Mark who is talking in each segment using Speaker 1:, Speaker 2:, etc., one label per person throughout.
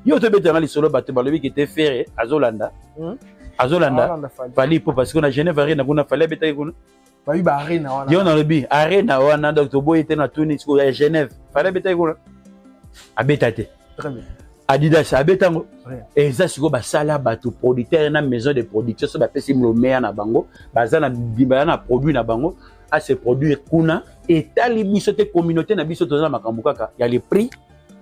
Speaker 1: Yo tobetanga lisolo, bato balobi ke te Ferre azolanda, Azolanda Fally po parce que na Genève Arena kuna Fally abetaki kuna.
Speaker 2: Bayi ba arena wana.
Speaker 1: Yo nalobi arena wana, donc toboyi te na tuni sikoyo ya Genève, Fally abetaki kuna? Abeta te.
Speaker 2: Très bien.
Speaker 1: Adidas abetango eza sikoyo basala bato producteur na maison de production so bapesi lomeya na bango, baza na baza na produit na bango a se produire kuna. Etali biso te. Communauté na biso toza na makambo kaka ya le prix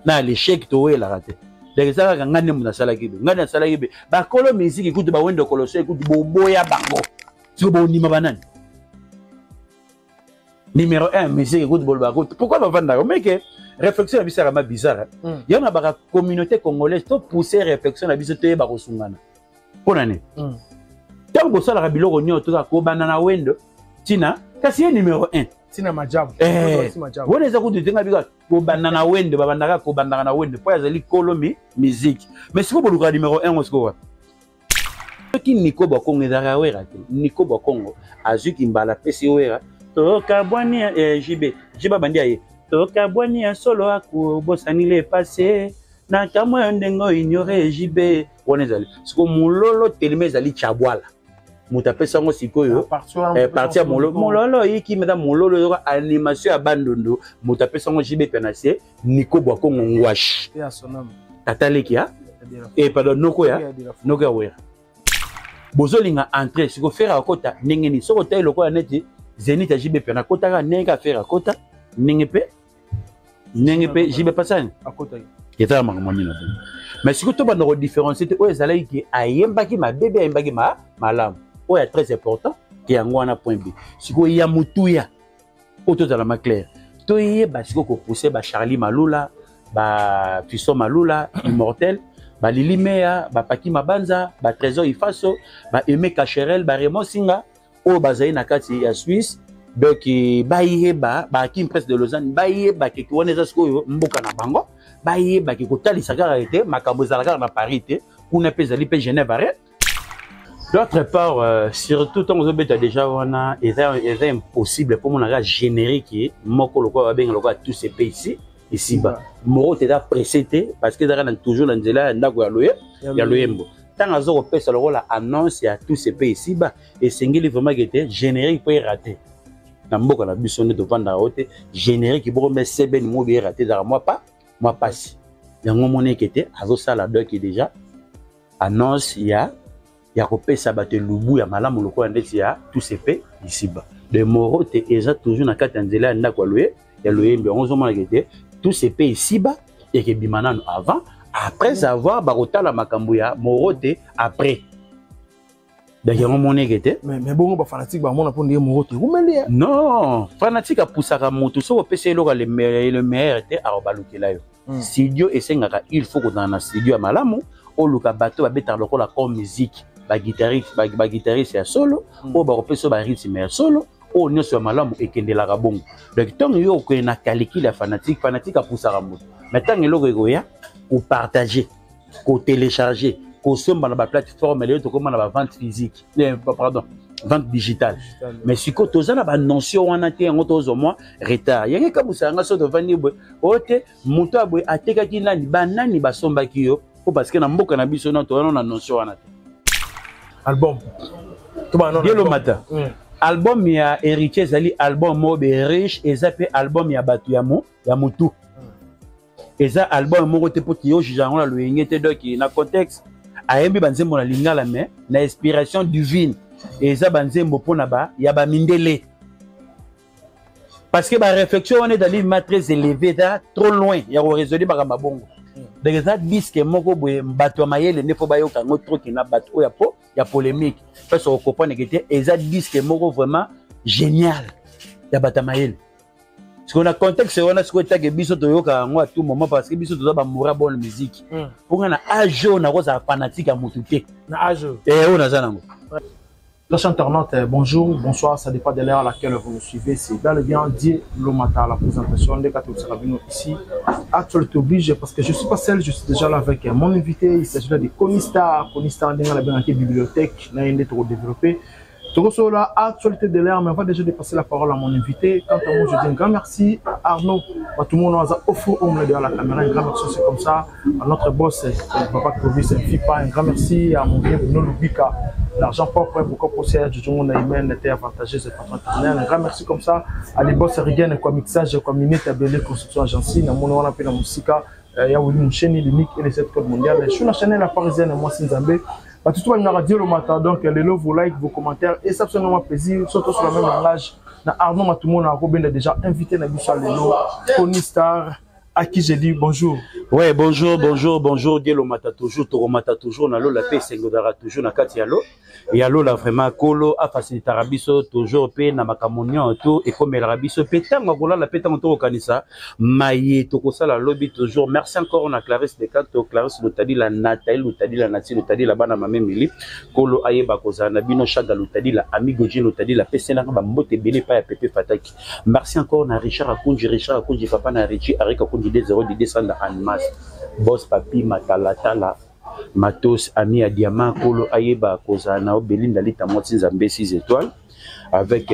Speaker 1: na ya l'échec, toyelaka te. Donc eza kaka ngai nde moto nasalaki be, ngai nasalaki be. Bakolo misiki kutu bawende koloso ekutu boboya bango, siko bondima banani numéro 1 musique ekutu bolobaka kutu pourquoi bavandaka omeke. Réflexion na biso yakama bizarre. Yango na baka communauté congolaise topousse réflexion na biso, toyeba kosungana. Mpo na nini? Ntango bosalaka biloko nyonso, tozaka kobanda na wendo ntina kasi ye numéro 1.
Speaker 2: Ntina majabu.
Speaker 1: Wana eza kutu tenga bika kobanda na wendo, babandaka kobandaka na wendo mpo azali kolo mi musique. Mais sikoyo bolukaka numéro 1 ngo sikoyo wapi? Soki Niko Bakongo ezalaka Wera te, Niko Bakongo azwiki mbala apesi Wera tokabwani JB. JB abandi aye tokabwani ya solo akobosani le passé na kamwa yo ndenge oignore JB. Wana ezali sikoyo mololo telema, ezali Chabwala moto apesi yango sikoyo parti ya mololo. Mololo oyiki meta mololo ezoka animation ya Bandundu, moto apesi yango JB mpe na se Niko Bwakongo Ngwashi, tata leki ya pardon, noko ya, noko ya Wera. Bozolinga entrée siko Ferre akota ndenge nini? Soki otali lokola neti Zénith ya JB mpe nakotaka ndenge ka Ferre akota, ndenge mpe JB pasani ezala makambo nini bongo. Mais sikoyo tobanda kodifférencier te oyo ezalaki ke ayembaki mabe be ayembaki malamu. Oyo ya très important ke yango wana point B. Sikoyo ya motuya oyo tozala ma clair, toyeba sikoyo kopousse bacharlie Malula, bafiston Malula immortel, balili meya, bapaki mabanza, batrésor Ifaso, baaime Cacherel, baremon Singa oyo bazali na kati ya Suisse. Donc bayeba baakim Presse de Lausanne, bayeba keke wana eza sikoyo mboka na bango. Bayebaki kotalisa kaka ete makambo ezala kaka na Paris te, kuna mpe ezali mpe Genève Arena. D'autre part, surtout ntango ozobeta déjà wana eza impossible mpo monaka générique moko lokola babenga lokola tout se paie ici ici-bas. Moko te eza pressé te parce que ezalaka na toujours na nzela ya ndako ya loye ya loyembo. Ntango aza kopesa lokola annonce ya tout se paie ici-bas, esengeli vraiment ke te générique mpo erate na mboka na biso nde tovandaka o te générique boko mpe sebeni mobi erate ezalaka mwa pa mwa pasi. Yango moni eke te azosala donc déjà annonce ya kopesa bato elubu ya malamu lokola ndeti ya tout se paie ici-bas de moro te eza toujours na kati ya nzela ya ndako ya loye ya loyembi. Yango ozomonaka ete tout se paie ici-bas ekebima nano avant, après avoir bakotala makambo ya moro te après. Donc yango moni eke te.
Speaker 2: Mais bongo bafanatique bamona mpo ndenge moro te ekumeli.
Speaker 1: Non, fanatique apusaka motu. Soki opesi eloko le meilleur te, akobalukela yo. Studio esengaka, il faut kozala na studio ya malamu, oluka bato babetaka lokola comme musique, baguitariste ya solo oyo bakopesa yo barythme ya solo oyo nyonso ya malamu ekendelaka bongo. Donc ntango yo okende na calcul ya fanatique, fanatique apusaka moto. Mais ntango eloko ekoya kopartage, kotélécharge, kosomba na baplateforme, lelo tokóma na bavente physique, pardon, vente digitale. Mais sikoyo toza na banotion wana te, yango tozwa mwa retard. Yango ekabwisa yanga. So tovandi boye oyo te moto ya boye atekaki nani, banani basombaki yo po parce que na mboka na biso no toza na notion wana te.
Speaker 2: Album.
Speaker 1: Dielo Mata. Album ya Héritier ezali album moko be riche, eza mpe album ya bato ya motu. Eza album moko te mpo tiyojuge yango na loyenge te. Donc na contexte ayembi banzembo na lingala, mais na inspiration divine eza banzembo mpona ba ya bamindele parce que baréflexion wana ezali ma très élevé, eza trop loin ya koraisonner makambo ya bongo. Donc eza disque moko boye bato ya mayele nde fo bayoka yango trop na bato oyo ya po ya polémique mpe soko comprendre ke te eza disque moko vraiment génial ya bato ya mayele. Sikoyo na contexte wana, sikoyo etake biso toyoka yango à tout moment parce que biso toza bamoura bonne musique. Mpo nga na age oyo nakozala fanatique ya motu te.
Speaker 2: Na age oyo?
Speaker 1: Oyo naza nango.
Speaker 2: Chers internautes, bonjour, bonsoir, ça dépend de l'heure à laquelle vous nous suivez. C'est bel et bien Dieu Lomata, la présentation de Kato Sarabino ici. Actualité oblige parce que je suis pas seul, je suis déjà là avec mon invité. Il s'agit là de Konistar, Konistar, dans la bibliothèque, là, il est trop développé. Tokosola actualité de l'heure, mais on va déjà dépasser la parole à mon invité. Quant à moi, je dis un grand merci à Arnaud Batoumono Aza Ofo Homme derrière la caméra. Un grand merci, c'est comme ça. À notre boss, Papa Clovis Mfipa. Un grand merci à mon vieux Bruno Lubika. L'argent propre, pourquoi procès du Djongo Naïmen était avantageux et patron éternel. Un grand merci comme ça à les boss Rigen, quoi mixage, quoi minute, Abelé, construction agency, na mono wana pe na musika, ya Willy Moucheni, l'unique et les 7 codes mondiales. Je suis la chaîne La Parisienne, moi Sinzambe. Bah, tout le monde le matin, donc lelo, vos likes, vos commentaires, et ça fait vraiment plaisir, surtout sur le même langage. Na Arnaud Matumona, Robin a déjà invité na biso lelo, Kony Star, à qui j'ai dit bonjour.
Speaker 1: Ouais, bonjour, bonjour, bonjour, Dieu mata toujours, Toromata toujours, na lola pe sengodara toujours na kati ya lo. Ya lola vraiment kolo a facilitera biso toujours pe na makambo nyonso ekomelaka biso pe ntango akolala pe ntango tokokanisa maye tokosala lobi toujours. Merci encore na Clarisse Decato, Clarisse Lutadila, Nathalie Lutadila, Nati Lutadila, bana mame Mili, kolo ayeba kozala na bino, Chaga Lutadila, Amigo Jean Lutadila, peselanga ba mbote ebele epai ya Pepe Fataki. Merci encore na Richard Akunji, Richard Akunji, papa na Richie, Arik Akunji, D0, Didé Sanda, Anmas, Boss Papi, Matalatala, Matos, ami ya Diamant, kolo ayeba kozala na Belinda Lita Mwati Nzambe 6 étoiles, avec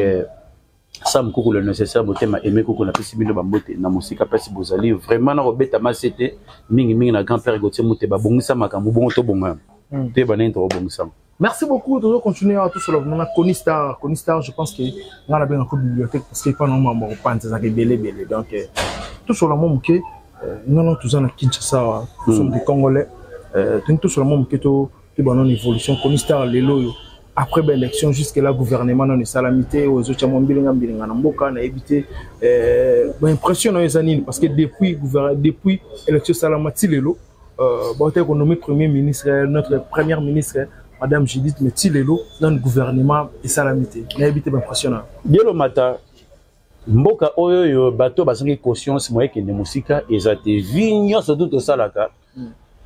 Speaker 1: Sam Kuku le nécessaire motema aimé Kuku na pesi bino bambote na mosika pesi bozali vraiment na kobeta masete mingi mingi na grand père Gauthier Mute babongisa makambo bongo tobonga te banani tokobongisa.
Speaker 2: Merci beaucoup. Toujours continuer à tout sur le Kony Star. Kony Star, je pense que on a bien une bibliothèque parce que pas normalement on pense ça belé belé. Donc tout sur le monde que non non tous en Kinshasa, nous sommes des Congolais. Tout sur le monde que tout bon évolution Kony Star lelo après l'élection jusque là gouvernement non salamité aux autres mbilinga mbilinga na mboka na éviter impression na ezanini parce que depuis depuis élection salamati lelo bon on nommé premier ministre, notre première ministre Madame Judith, mais ti lelo dans le gouvernement et salamité na éviter impressionnant.
Speaker 1: Dielo mata mboka oyo yo bato bazangi conscience moye kende musika ezate vie nyonso tout osalaka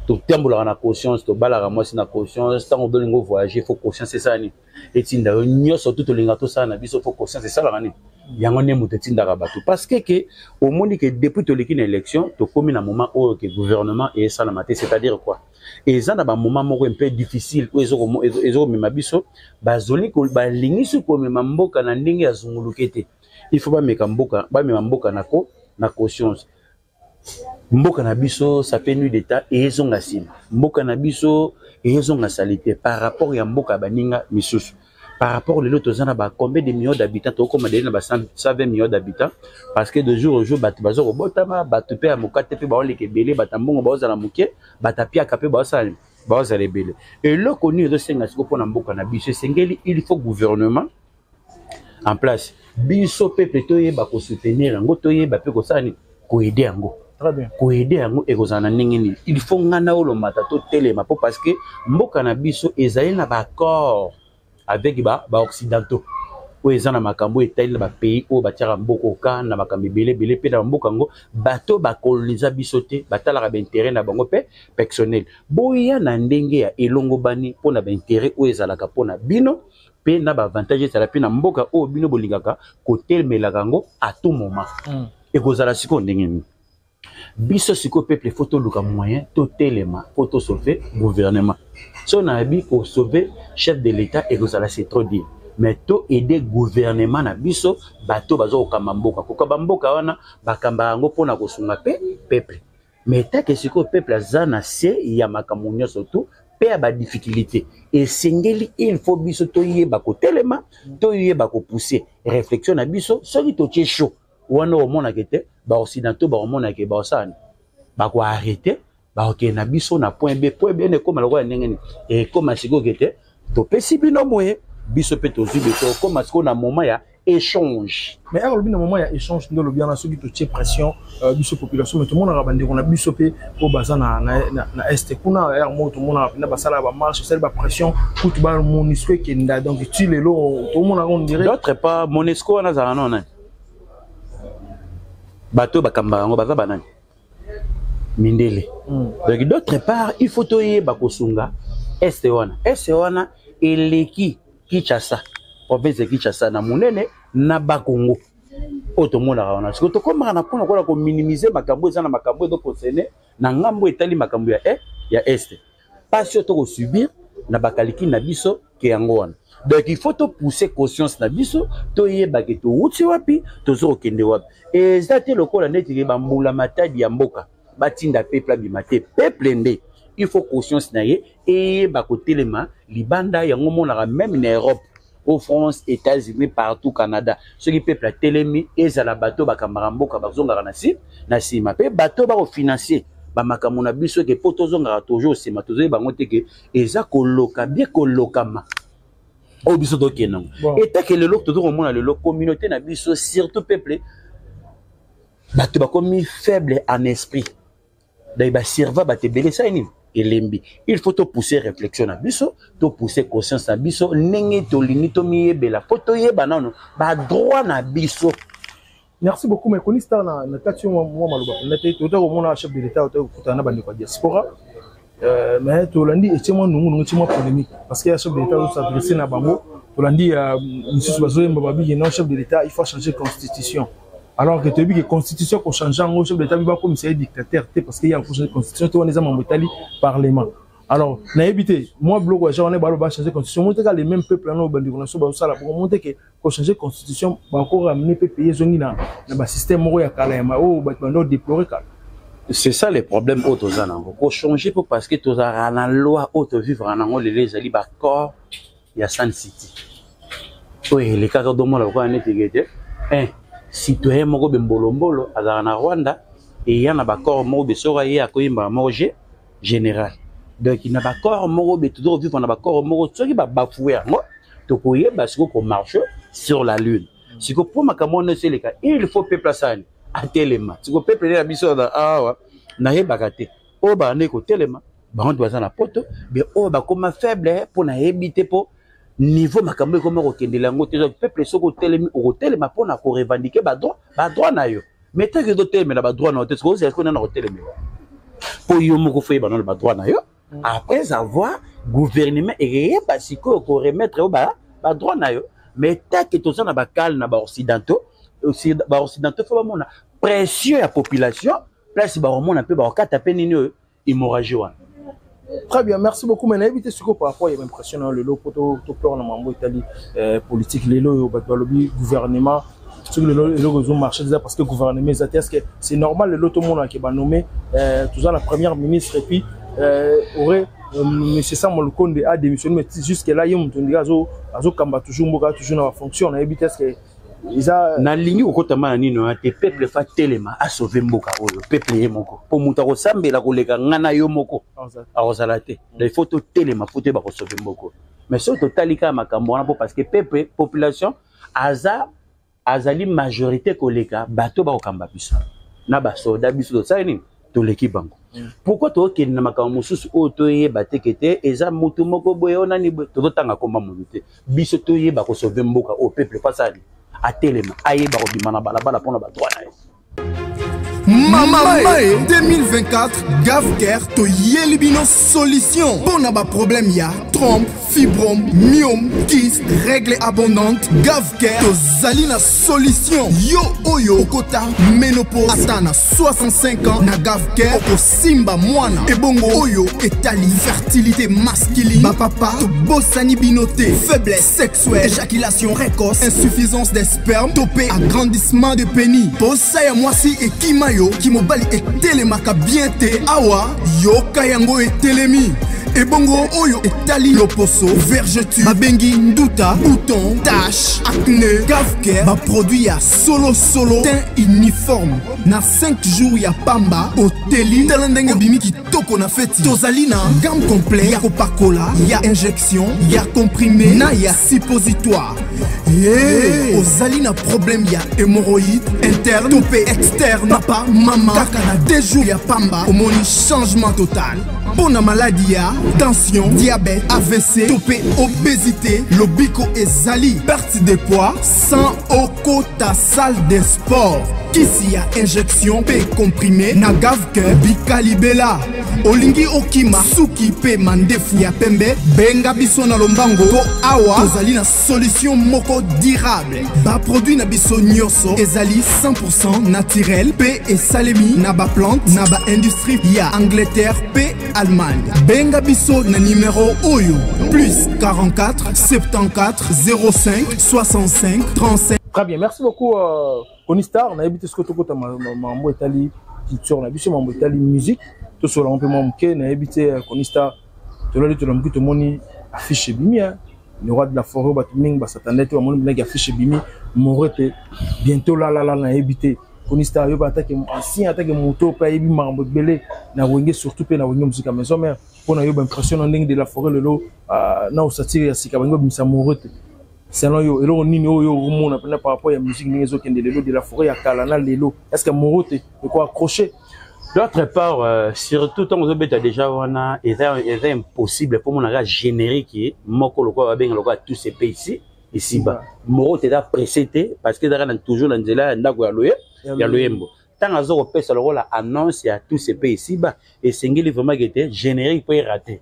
Speaker 1: totambolaka na conscience, tobalaka mwasi na conscience, ntango ozolinga voyager faut conscience esala nini etinda yo nyonso tu tolinga tosala na biso faut conscience esalaka nini yango nde moto etindaka bato parce que ke omoni ke depuis toleki na élection tokomi na moment oyo ke gouvernement esalama te. C'est-à-dire quoi? Eza na bamoment moko un peu difficile oyo ezokomema biso, bazoli balingi soki komema mboka na ndenge ya zunguluke te. Il faut bameka mboka, bamema mboka na conscience. Mboka na biso ça fait nuit d'état et ezonga nsima, mboka na biso ezonga salité par rapport ya mboka ya baninga misusu. Par rapport lelo toza na ba combien de millions d'habitants, tokoma dele na ba 120 millions d'habitants, parce que de jour au jour bato baza kobotama, bato mpe ya mokate mpe baoleka ebele, bato ya mbongo baozala moke, bato ya piaka mpe baosala baozala ebele. Eloko nini ezosenga sikoyo mpona mboka na biso? Esengeli il faut gouvernement en place, biso peuple toyeba kosoutenir yango, toyeba mpe kosala nini, koaider yango.
Speaker 2: Très bien.
Speaker 1: Koaider yango ekozala na ndenge nini? Il faut nga na olomata totelema mpo parce que mboka na biso ezali na baaccord avec baoccidentaux oyo eza na makambo etali na bapays oyo batiaka mboka oka na makambo ebele ebele mpe na bamboka yango bato bakoloniza biso te, batalaka baintérêt na bango mpe personnel. Boya na ndenge ya elongobani mpona baintérêt oyo ezalaka mpona bino mpe na baavantage ezala mpe na mboka oyo bino bolingaka kotelemelaka yango à tout moment. Ekozala sikoyo ndenge nini? Biso sikoyo peuple faut toluka moyen totelema mpo tosauve gouvernement. So nayebi kosauve chef de l'État ekozala c'est trop dire, mais to aider gouvernement na biso, bato baza kokamba mboka, kokamba mboka wana bakamba yango mpona kosunga mpe peuple. Mais take sikoyo peuple aza na se ya makambo nyonso tu mpe ya badifficulté, esengeli il faut biso toyeba kotelema, toyeba kopousser réflexion na biso. Soki totie chaud wana, omonaka te baoccidentaux baomonaka baosala bakoarrêter, bakokende na biso na point B. Point B ekóma lokola ndenge nini? Ekóma sikoyo ke te topesi bino boye, biso mpe tozwi be, tokóma sikoyo na moment ya échange.
Speaker 2: Mais ere olobi na moment ya échange nde olobi wana, soki totie pression biso population, mais tomonaka bandeko na biso mpe oyo baza na Est kuna, ere moko tomonaka mpenza basalaka bamarche, basali bapression kutu ba MONUSCO ekenda. Donc ti lelo tomonaka on dirait
Speaker 1: D'autre part, MONUSCO wana azalaka nano nani? Bato oyo bakambaka yango baza banani? Mindele. Donc d'autre part, il faut toyeba kosunga Est wana. Est wana eleki Kinshasa, province ya Kinshasa na monene na Bakongo oyo tomonaka wana. Sikoyo tokomaka na mpona kola kominimiser makambo eza na makambo ezoconcerne na ngambo etali makambo ya Est, pasi oyo tokosubir na bakalikili na biso ke yango wana. Donc il faut topousser conscience na biso, toyeba ke towuti wapi, tozo kokende wapi. Eza te lokola neti ke bambula matadi ya mboka batinda peuple abima te. Peuple nde il faut conscience na ye eyeba kotelema libanda. Yango monaka même na Europe, au France, États-Unis, partout, Canada, soki peuple atelemi, ezala bato bakambaka mboka bazongaka na si na nsima, mpe bato bakofinancie bamakambo na biso ke mpo tozongaka toujours nsima. Tozoyeba yango te ke eza koloka bien kolokama oyo biso tokende yango. Etake lelo tozo komona lelo communauté na biso, surtout peuple, bato bakomi faible en esprit. Donc baserva bato ebele esali nini, elembi. Il faut topousser réflexion na biso, topousser conscience na biso ndenge tolingi tomiyebela, mpo toyeba nano badroit na biso.
Speaker 2: Merci beaucoup. Mais Kony Star, na kati yo mwa maloba mpenza te. Tota komona chef de l'État ota kokutana na bandeko ya diaspora, mais tolandi etie mwa nungunungu, etie mwa polémique, parce que chef de l'État azos'adresse na bango. Tolandi misusu bazoyemba babiki non, chef de l'État, il faut changer constitution, alors que toyebi ke constitution kochange yango, chef de l'État bi bakomisa ye dictateur te, parce que ye akochange constitution te. Wana eza mambo etali parlement. Alors nayebi te, mwa biloko ya genre wana, balo bachange constitution mo te ka le même peuple wana oyo bandeko na biso bazosala bongo mo te ke kochange constitution, bakoramener mpe pays ezongi na basystème moko ya kala ya oyo bato bando déplore kala.
Speaker 1: C'est ça le problème oyo toza nango, kochange mpo parce que tozalaka na loi oyo tovivre nango lelo, ezali baaccord ya Sun City oyo elekaka. Domona lokola neti ke te un citoyen moko be mbolombolo azalaka na Rwanda, eya na baaccord moko be soki aye akoyembaka moko général. Donc na baaccord moko be toza kovivre na baaccord moko, soki babafouer yango, tokoyeba sikoyo komarche sur la lune. Sikoyo mpo makambo wana nyonso eleka, il faut peuple asani atelema. Sikoyo peuple nde na biso awa nayebaka te oyo bande kotelema, bango nde baza na poto be oyo bakóma faible, mpo nayebi te mpo niveau makambo ekóma kokendela yango te. Peuple, soki otelemi, okotelema mpona korevendiquer badroit na yo. Mais tant que ozotelemela badroit na yo te, soki ozala sikoyo nana kotelemela mpo yo moko fo yeba nano badroit na yo, après avoir gouvernement ekeyeba sikoyo koremettre yo badroit na yo. Mais tant que toza na bakale na baoccidentaux, baoccidentaux fo bamona pression ya population place, bakomona mpe bakokata mpe nini oyo hémorragie wana.
Speaker 2: Très bien, merci beaucoup. Mais nayebi te sikoyo par rapport ya impression na lelo po toplore na mambo etali politique lelo oyo bato balobi gouvernement, soki lelo eloko ezomarche déjà parce que gouvernement eza te. Est ce que c'est normal lelo tomonaka banome toza na première ministre et puis aurait monsieur Sama Lukonde a démissionné, mais jusque là ye moto ndenge azokamba toujours mboka, toujours na bafonction? Nayebi te, est ce que eza
Speaker 1: Nalingi kokotama na nini wana te. Peuple fa telema, asauve mboka oyo. Peuple ye moko, mpo moto akosambela koleka nga na yo moko akozala te. Donc il faut totelema, fo toyeba kosauve mboka oyo. Mais soki totali kaka makambo wana, mpo parce que peuple, population aza azali majorité koleka bato bakokamba biso na basoda. Biso tosali nini? Toleki bango. Pourquoi tokokende na makambo mosusu oyo toyeba te ke te eza motu moko boye oyo nani boye? Tozotanga komba motu te. Biso toyeba kosauve mboka oyo. Peuple fasali atelema, ayeba kobima na balabala mpona badroit na ye.
Speaker 3: Mama 2024, Gavker toyeli bino solution mpo na baproblème ya trompe, fibrome, myome, kyste, règle abondante. Gavker tozali na solution. Yo oyo okota ménopause ata na 65 ans, na Gavker okosimba mwana. Ebongo oyo etali fertilité masculine, bapapa tobosani bino te. Faiblesse sexuelle, éjaculation précoce, insuffisance des sperme to mpe agrandissement de pénis, posa ya mwasi ekima yo, kimobali etelemaka bien te, awa yoka yango etelemi. Ebongo oyo etali loposo, vergeture babengi nduta, bouton, tache, acné, Gavker baproduit ya solosolo, teint uniforme na 5 jours ya pamba oteli. Tala ndenge obimi kitoko na feti. Tozali na gamme complet ya kopakola, ya injection, ya comprimé na ya suppositoire. Hey, ozali na problème ya hémorroïde interne to mpe externe, papa, mama, kaka na 2 jours ya pamba omoni changement total. Mpo na maladi ya tension, diabète, AVC to mpe obésité, lobiko ezali, perte de poids sans okota salle de sport. Kisi ya injection mpe comprimé na Gavker, bikalibela. Olingi okima suki mpe mandefu ya pembe? Benga biso na lombango mpo awa tozali na solution moko durable. Baproduit na biso nyonso ezali 100% naturel mpe esalemi na baplante na baindustrie ya Angleterre mpe Allemagne. Benga biso na numero oyo: plus 44 74 05 65 35.
Speaker 2: Très bien, merci beaucoup, Kony Star. Nayebi te soki tokota mambo etali culture na biso, mambo etali musique, tosola mpe mwa moke. Nayebi te, Kony Star, tolali, tolamuki, tomoni affiche ebimi, le roi de la forêt. Bato mingi basatande te, bamoni ndenge affiche ebimi, Morote bientôt lalala. Nayebi te, Kony Star, yo atake ancien, atake moto mpe ayebi makambo ebele na Wenge, surtout mpe na Wenge Musica Maison Mère, mpona yo baimpression na ndenge de la forêt lelo na osatire ya sika bangi babimisa Morote, selon yo, eloko nini oyo okomona mpena par rapport ya musique ndenge ezokende lelo, de la forêt ya kala na lelo? Est ce que Morote eko accroché?
Speaker 1: D'autre part, surtout ntango ozobeta déjà wana, eza impossible mpo monaka générique moko lokola babenga lokola Tout se paie ici ici-bas. Morote eza pressé te, parce que ezaka na toujours na nzela ya ndako ya loye ya loyembo. Ntango aza kopesa lokola annonce ya Tout se paie ici-bas, esengeli vraiment ke te générique mpo erater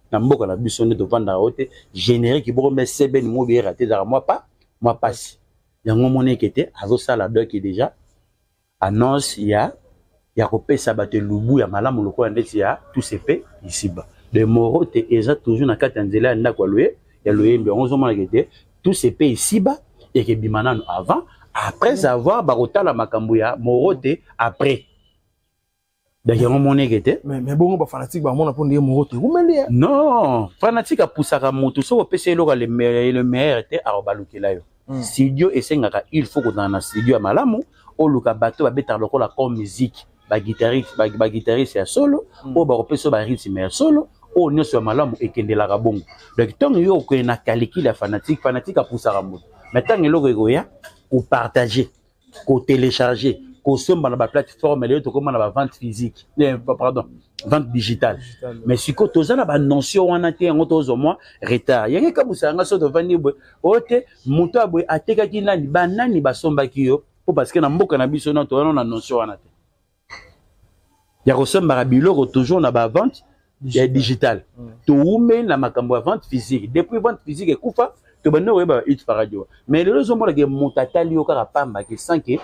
Speaker 1: na mboka na biso nde tovandaka o te. Générique boko mpe sebeni mo bi erater, ezalaka mwa pasi. Yango moni eke te azosala donc déjà annonce ya kopesa bato elubu ya malamu lokola ndeti ya Tout se paie ici-bas de Morote, eza toujours na kati ya nzela ya ndako ya loye ya loyembi. Yango ozomonaka ete Tout se paie ici-bas ekebima nano avant, après avoir bakotala makambo ya Morote après. Donc yango moni eke te.
Speaker 2: Mais bongo bafanatique bamona mpo ndenge Morote ekumeli.
Speaker 1: Non, fanatique apusaka motu. Soki opesi eloko le meilleur te, akobalukela yo. Studio esengaka, il faut kozala na studio ya malamu, oluka bato babetaka lokola comme musique, baguitariste ya solo oyo bakopesa yo barythme ya solo oyo nyonso ya malamu ekendelaka bongo. Donc ntango yo okende na calcul ya fanatique, fanatique apusaka moto. Mais ntango eloko ekoya kopartage, kotélécharger, kosomba na baplateforme, lelo tokóma na bavente physique, pardon, vente digitale. Mais sikoyo toza na banotion wana te, yango tozwa mwa retard. Yango ekabusaka nga. So tovandi boye, oyo te moto ya boye atekaki nani, banani basombaki yo, mpo parce que na mboka na biso no toza na notion wana te ya kosombaka biloko toujours na bavente ya digital. Towumeli na makambo ya vente physique. Depuis vente physique ekufa, tobandi koyeba ba hit radio. Mais lelo ozomonake moto atali yo kaka pamba ke sans ke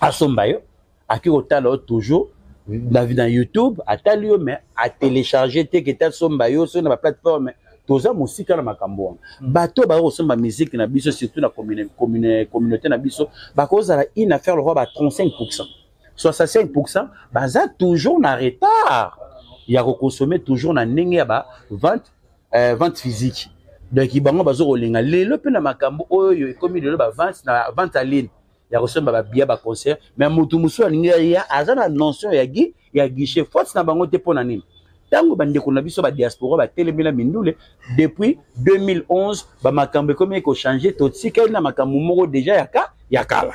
Speaker 1: asomba yo, aki kotala yo toujours na YouTube, atali yo mais atélécharge te ke tasomba yo. So na baplateforme toza mosika na makambo wana. Bato baka kosomba musique na biso, surtout na communauté na biso, bakozala une affaire lokola ba 35, 65 baza toujours na retard ya kokonsommer toujours na ndenge ya bavente vente physique. Donc bango baza kolinga lelo mpe na makambo oyo ekomi lelo, bavente na vente en ligne ya kosomba babillets baconcert. Mais motu mosusu alingi ya aza na notion ya guichet, faute na bango te. Mpo na nini? Ntango bandeko na biso badiaspora batelemi na mindule depuis 2011, bamakambo ekomi ekochange, totikali na makambo moko déjà ya kala.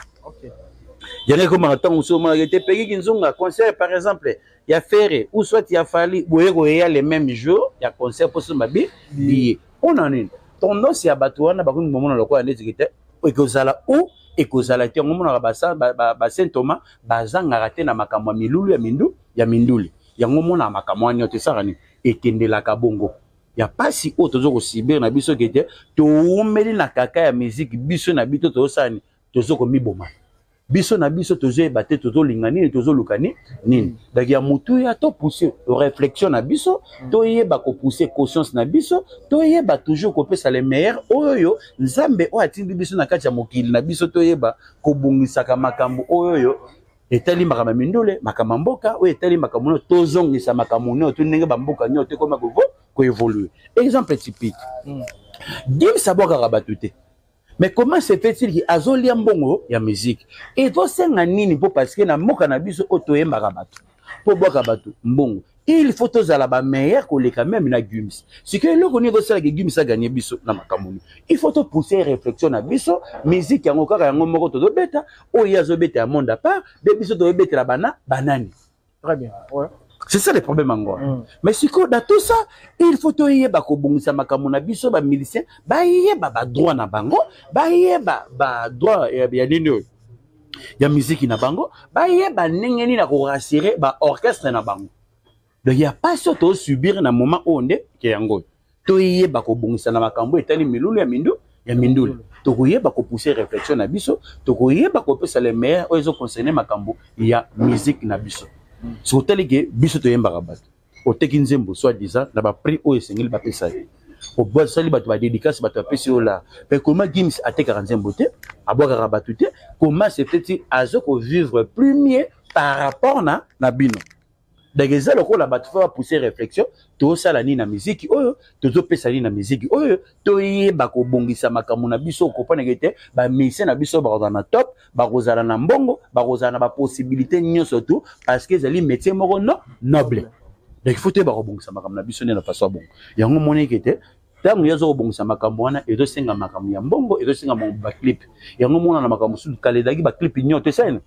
Speaker 1: Yango ekomaka ntango mosusu omonaka ete pekiki nzonga concert, par exemple ya Ferre ou soit ya Fally, boye koyeya le même jour ya concert mpo somba billet. Mpona nini? Tendance ya bato wana bakomi komona lokola ndeti te ekozala ou ekozala te. Yango omonaka basaint Thomas bazangaka te na makambo ya milulu ya mindu ya mindule. Yango omonaka makambo wana nyonso esaka nini, ekendelaka bongo ya pasi oyo toza kosubir na biso ke te towumeli na kaka ya musique. Biso na biso tozosala nini? Toza komiboma biso na biso, tozoyeba te tozolinga nini, tozoluka nini. Donc ya motuya, topousse réflexion na biso, toyeba kopousse conscience na biso, toyeba toujours kopesa le meilleur oyo Nzambe oyo atindi biso na kati ya mokili na biso, toyeba kobongisaka makambo oyo etali makambo ya mindule, makambo ya mboka oyo etali makambo nyonso. Tozongisa makambo nyonso to ndenge bamboka nyonso tekoma koévolue. Exemple typique, Gims abwakaka bato te, mais comment se fait-il ke azolia mbongo ya musique? Ezosenga nini? Mpo parce que na mboka na biso oyo toyembaka bato mpo bwaka bato mbongo, il faut tozala bameilleur koleka même na Gims. Sikoyo eloko nini ezosalaka Gims aganye biso na makambo nini? Il faut topousse réflexion na biso. Musique yango kaka yango moko tozobeta, oyo ye azobeta ya monde à part be, biso tozobetela bana banani?
Speaker 2: Très bien. Ouais.
Speaker 1: C'est ça le problème encore. Mais sikoyo, dans tout ça, il faut toyeba kobongisa makambo na biso. Bamilicien bayeba badroit na bango, bayeba badroit ya nini oyo ya miziki na bango, bayeba ndenge nini na korassurer baorchestre na bango. Donc ya pasi oyo tozosubir na moment oyo nde ke yango oyo toyeba kobongisa na makambo etali milulu ya mindu ya mindule, tokoyeba kopousser réflexion na biso, tokoyeba kopesa le meilleur oyo ezoconcerne makambo ya musique na biso. Soki otali ke biso toyembaka, bato oteki nzembo soit disant na baprix oyo esengeli bapesa ye, obasali bato badédicace, bato bapesi yo la. Mais comment Gims atekaka nzembo te, abwakaka bato te? Comment se fait-il azo kovivre plus mieux par rapport na bino? Donc eza lokola bato faut bapousser réflexion: tosala nini na miziki oyo, tozopesa nini na miziki oyo? Toyeba kobongisa makambo na biso. Okompaneke te, bamusicien na biso bakozala na top, bakozala na mbongo, bakozala na bapossibilité nyonso tout, parce que ezali métier moko no noble. Donc il faut toyeba kobongisa makambo na biso nde na façon ya bongo. Yango moneke te, ntango yo aza kobongisa makambo wana, ezosenga makambo ya mbongo, ezosenga makambo baclip. Yango mona na makambo mosusu, kala ezalaki baclip nyonso esani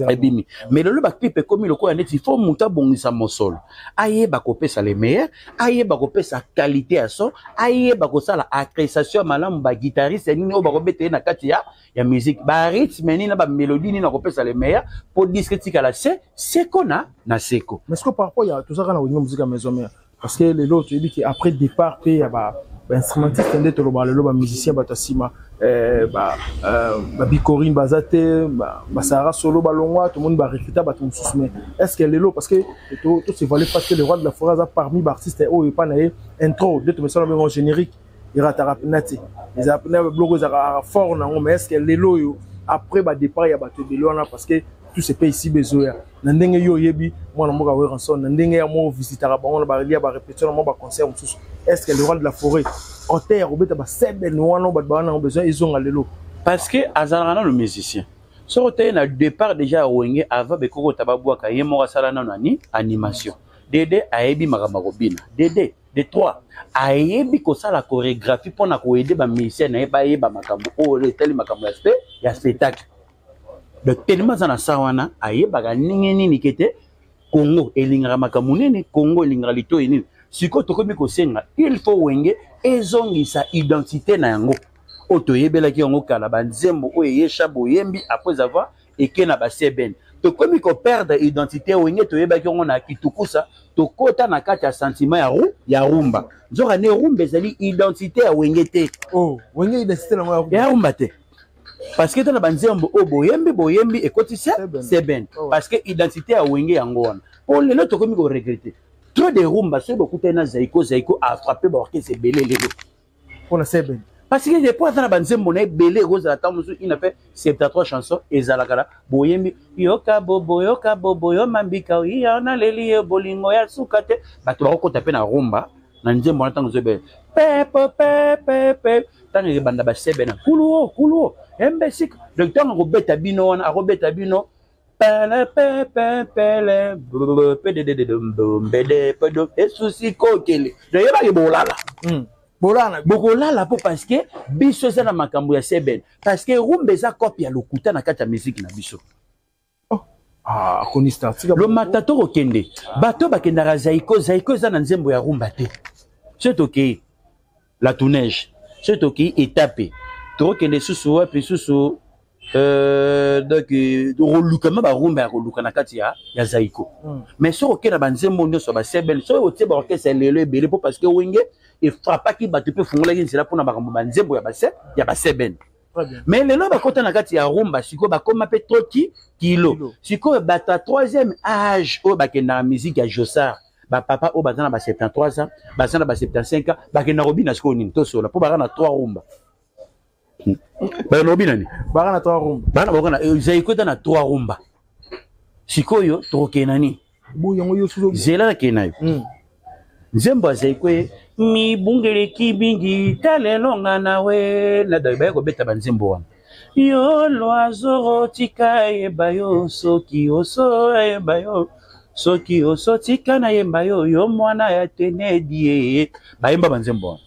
Speaker 1: ebimi, mais lelo baclip ekomi lokola neti faut moto abongisa mosolo, ayeba kopesa le meilleur, ayeba kopesa qualité ya son, ayeba kosala appréciation ya malamu, baguitariste nini oyo bakobeta ye na kati ya musique, barythme nini na bamélodie nini, akopesa le meilleur mpo disque etikala se seko na seko.
Speaker 2: Mais ce que par rapport ya tozaka na Wenge Musica Maison Mère, parce que lelo toyebi ke après départ mpe ya bainstrumentiste, nde toloba lelo bamusicien, bato ya nsima, babicorine baza te, basara solo balongwa, tomoni barecruta bato mosusu. Mais est ce que lelo, parce que tosevoile, parce que le roi de la forêt aza parmi baartiste oyo epa na ye intro nde tomesala bengo générique erataka mpena te, ezala mpena biloko ezalaka fort nango. Mais est ce que lelo oyo, après badépart ya bato ebele wana, parce que tout se paye ici, bezoya na ndenge yo oyebi mwana mboka Werrason, na ndenge ya mo visitaka bango na balia, barépétition na mwa baconcert mosusu, est ce que le roi de la forêt oter obeta basebene wana bato baa nango besoin ezonga lelo?
Speaker 1: Parce que azalaka nano musicien. Soki oteye na départ déjà ya Wenge, avant bekokota babwaka ye moko, asala nano ani animation dede, ayebi makambo ya kobina dede de trois, ayebi kosala chorégraphie mpona koaider bamusicien na ye bayeba makambo oyo etali makambo ya spectacle. Donc tellement aza na sa wana, ayebaka ndenge nini ke te Congo elingaka makambo nini, Congo elingaka litoi nini. Sikoyo tokomi kosenga, il faut Wenge ezongisa identité na yango oyo toyebelaki yango kala, banzembo oyo eyesha boyembi. Après avoir eke na basebene, tokomi koperdre identité Wenge toyebaki yango na kitukusa. Tokota na kati ya sentiment ya rumba, nzoka nde rumba ezali identité ya Wenge te.
Speaker 2: Oh, Wenge identité nango
Speaker 1: ya rumba te, parce que tona banzembo oyo boyembi, boyembi ekoti se seben, parce que identité ya Wenge yango wana. Po lelo tokomi koregretter trop de rumba. Soki bokutani na Zaiko, Zaiko afrappe baorchestre ebele lelo.
Speaker 2: Mpona seben.
Speaker 1: Parce que depuis aza na banzembo na ebele, ekozala ntango mosusu ina mpe 73 chanson ezalaka na boyembi yoka bobo, yoka bobo, yo mambika iya naleli ye bolingo ya suka te. Bato bakokota mpe na rumba na nzembo wana. Ntango ezobele pepe pepe pe, ntango ebanda basebe na kulu o kulu o embesika. Donc ntango akobeta bino wana, akobeta bino pele pepe pele pedededembede pedo esusi kokele. Donc yebaki bolala.
Speaker 2: Bolala.
Speaker 1: Bokolala mpo parce que biso eza na makambo ya seben, parce que rumba eza cope ya lokuta na kati ya musique na biso.
Speaker 2: Ah, akonista.
Speaker 1: Lomata tokokende, bato bakendaka Zaiko, Zaiko eza na nzembo ya rumba te. Soki tokei la tournage, soki tokei etape, tokokende susu wapi susu? Donc koluka ma barumba ya koluka na kati ya Zaiko. Mais soki okende na banzembo nyonso ya basebele, soki otie baorchestre lelo ebele, mpo parce que Wenge efrappaki bato mpe efungolaki nzela mpona makambo banzembo ya basebene. Mais lelo bakota na kati ya rumba, sikoyo bakóma mpe trop kilo. Sikoyo bato ya troisième âge oyo bakendaka musique ya Josar, bapapa oyo baza na ba 73 ans, baza na ba 75 ans, bakendaka kobina sikoyo nini? Tosola mpo baka na trois rumba, bakenda kobina nini?
Speaker 2: Baka na trois rumba.
Speaker 1: Bana baka na Zaiko eza na trois rumba. Sikoyo tokokende na nini?
Speaker 2: Yango yo.
Speaker 1: Zela, nakende na yo. Nzembo ya Zaiko ye mibungeleki mingi talelonga na we na baye kobeta banzembo wana yo loazoro tika yeba yo soki oso yeba yo soki oso tika nayemba yo yo mwana ya tenedi ye. Bayemba banzembo wana,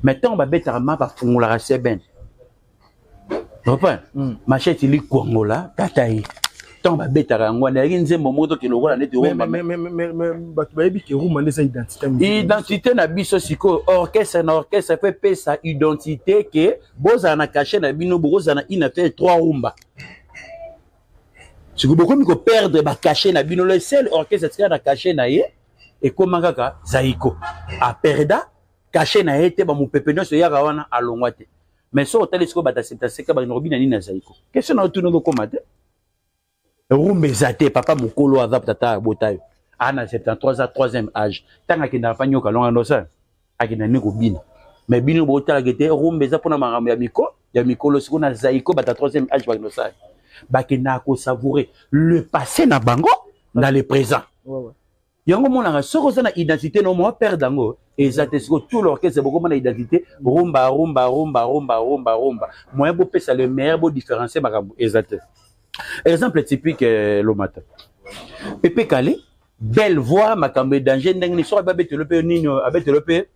Speaker 1: mais ntango babetaka ma bafungolaka seben reprend machete likwangola tata ye. Ntango babetaka yango wana, eyaki nzembo moko toke lokola neti.
Speaker 2: Bato bayebi ke rumba nde eza identité.
Speaker 1: Identité na biso. Sikoyo orchestre na orchestre mpe epesa identité ke bozala na cachet na bino, bokozala na une affaire trois rumba. Sikoyo bokomi koperdre bacachet na bino. Le seul orchestre atikala na cachet na ye. Ekóma kaka Zaiko aperda cachet na ye te, bamopepe nyonso eyaka wana, alongwa te. Mais soki otali sikoyo, bato aseptaseka bakende kobina nini na Zaiko? Question na otuni, okokóma te. Rumba eza te. Papa mokolo aza tata abota yo, aa na 73 ans, troisième âge. Ntango akendaka pa nyoka longa, ndosala akenda nde kobina. Mais bino botalaka te, rumba eza mpona makambo ya miko ya mikolo. Sikoyo na Zaiko, bato ya troisième âge bakende osala, bakendaka kosavourer le passé na bango na le présent. Yango omonaka, soki oza na identité no mo perdre yango eza te. Sikoyo tout l'orchestre bokoma na identité rumba, rumba, rumba, rumba, rumba, rumba. Moyen bopesa le meilleur, bodifférencier makambo eza te. Exemple typique, Lomata, Pepe Kale, belle voix, makambo danger ndenge nini, soki abetelo mpe nini, abetelo mpe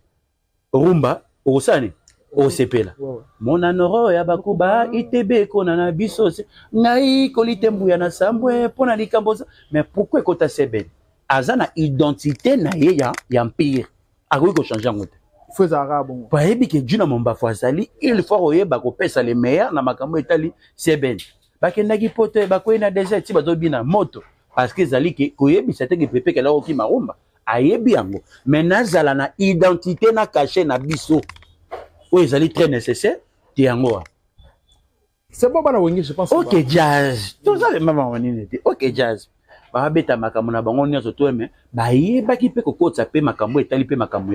Speaker 1: rumba, okosala nini? Osepela. Monanoro ya bakuba itebe ekona na biso, ngai koli te mbuya na sambwe mpo na likambo. Mais pourquoi ekota sebene? Aza na identité na ye ya empire, akoki kochange yango te.
Speaker 2: Faut ezalaka bongo.
Speaker 1: Bayebi ke Juna Mombafu azali, il faut koyeba kopesa le meilleur na makambo etali sebene. Bakendaki poto, bakwei na désert ti bazobina moto, parce que ezali ke koyebisa te ke Pepe Kale okima rumba, ayebi yango. Mais nazala na identité na cachet na biso oyo ezali très nécessaire te, yango wana.
Speaker 2: C'est bon, bana Wenge, je pense.
Speaker 1: OK Jazz, toza mama nini te. OK Jazz babeta makambo na bango nyonso to, me bayebaki mpe kokotisa mpe makambo etali mpe makambo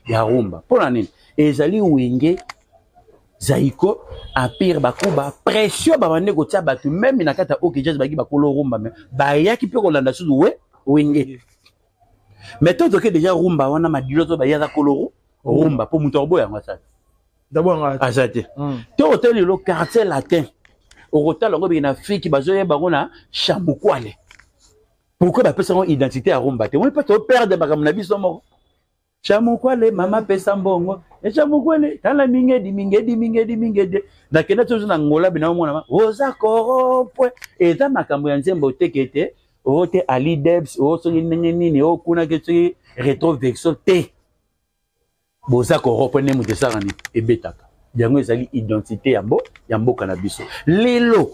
Speaker 1: ya rumba. Mpo na nini? Ezali Wenge, Zaiko, Empire Bakuba, pression babandi kotia bato même na kati ya OK Jazz, bayaki bakolo rumba, me bayaki mpe kolanda susu we Wenge. Mais to toke déjà rumba wana, Madilo to baye aza kolo rumba, mpo moto akoboya yango asala.
Speaker 2: D'abord.
Speaker 1: Aza te. To otali lelo Quartier Latin, okotala yango beke na Afrique, bazoyeba yango na Chamukwale. Pourquoi bapesa yango identité ya rumba te? Omoni mpe toperdre makambo na biso moko. Chamukwale, mama pesa mbongo echamukwale, tala mingedi, mingedi, mingedi, mingedi. Nakenda tozo na Ngola, bina omona oza koropwe. Eza makambo ya nzembo teke te, oyo te Ali Debs, oyo soki ndenge nini, oyo kuna ke soki rétrovection te. Boza koropwe nde moto esalaka nini, ebetaka yango. Ezali identité ya mboka na biso. Lelo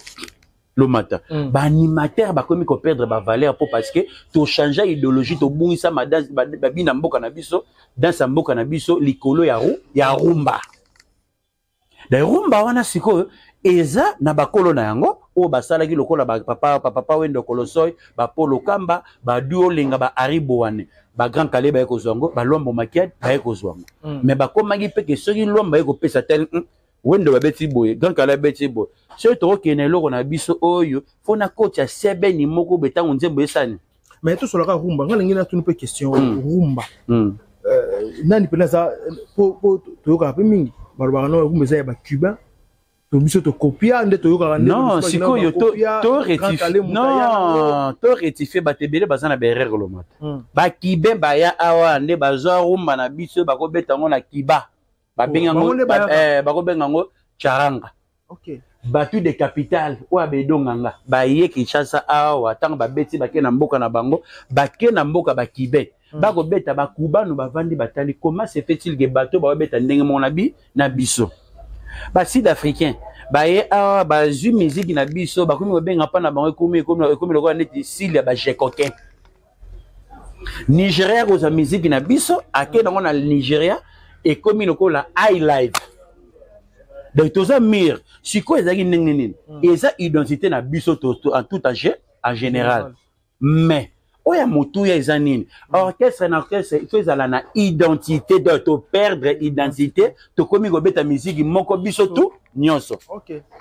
Speaker 1: Lomata, baanimateur bakomi koperdre bavaleur mpo parce que tochange idéologie, tobungisa babina mboka na biso, danse ya mboka na biso likolo ya rumba. Da rumba wana sikoyo eza na bakolo na yango oyo basalaki lokola bapapa papa Wendo Kolosoy, bapolo Kamba, badu Olenga, baari Bowane, bagrand Kale baye kozwa yango, balwambo Makiade baye kozwa yango. Mais bakomaki mpe ke soki Lwambo baye kopesa tel Wendo babeti boye, Grand Kale abeti boye, soki tokokende eloko na biso oyo fo na koti ya sebeni moko boye, ntango nzembo esani.
Speaker 2: Mais tosolaka rumba, nga ndenge natuni mpe question. Rumba, nani mpena aza? Po toyokaka mpe mingi, balobaka no rumba eza ya bacubain, to biso tokopia nde toyokaka.
Speaker 1: Non, sikoyo non, to rectifie. Bato ebele baza na baerreur, Lomata. Bacubain baya awa nde bazwa rumba na biso, bakobeta yango na Kiba, bakobenga yango charanga. Batu de capitale oyo abedonganga baye Kinshasa awa, ntango babeti, bake na mboka na bango, bake na mboka bacubain, bakobeta, bakubano bavandi batali: comment se fait-il ke bato bakobeta ndenge moko na biso? Basud africain baye awa, bazwi miziki na biso, bakomi kobenga mpa na bango, ekomi lokola neti style ya bajecoquin. Nigeria kozwa miziki na biso, ake nango na Nigeria, ekomi lokola highlife. Donc toza mire. Sikoyo ezalaki ndenge nini? Eza identité na biso en tout en général. Mais oyo ya motuya eza nini? Orchestre na orchestre, il faut ezala na identité. Donc toperdre identité, tokomi kobeta miziki moko biso tu nyonso.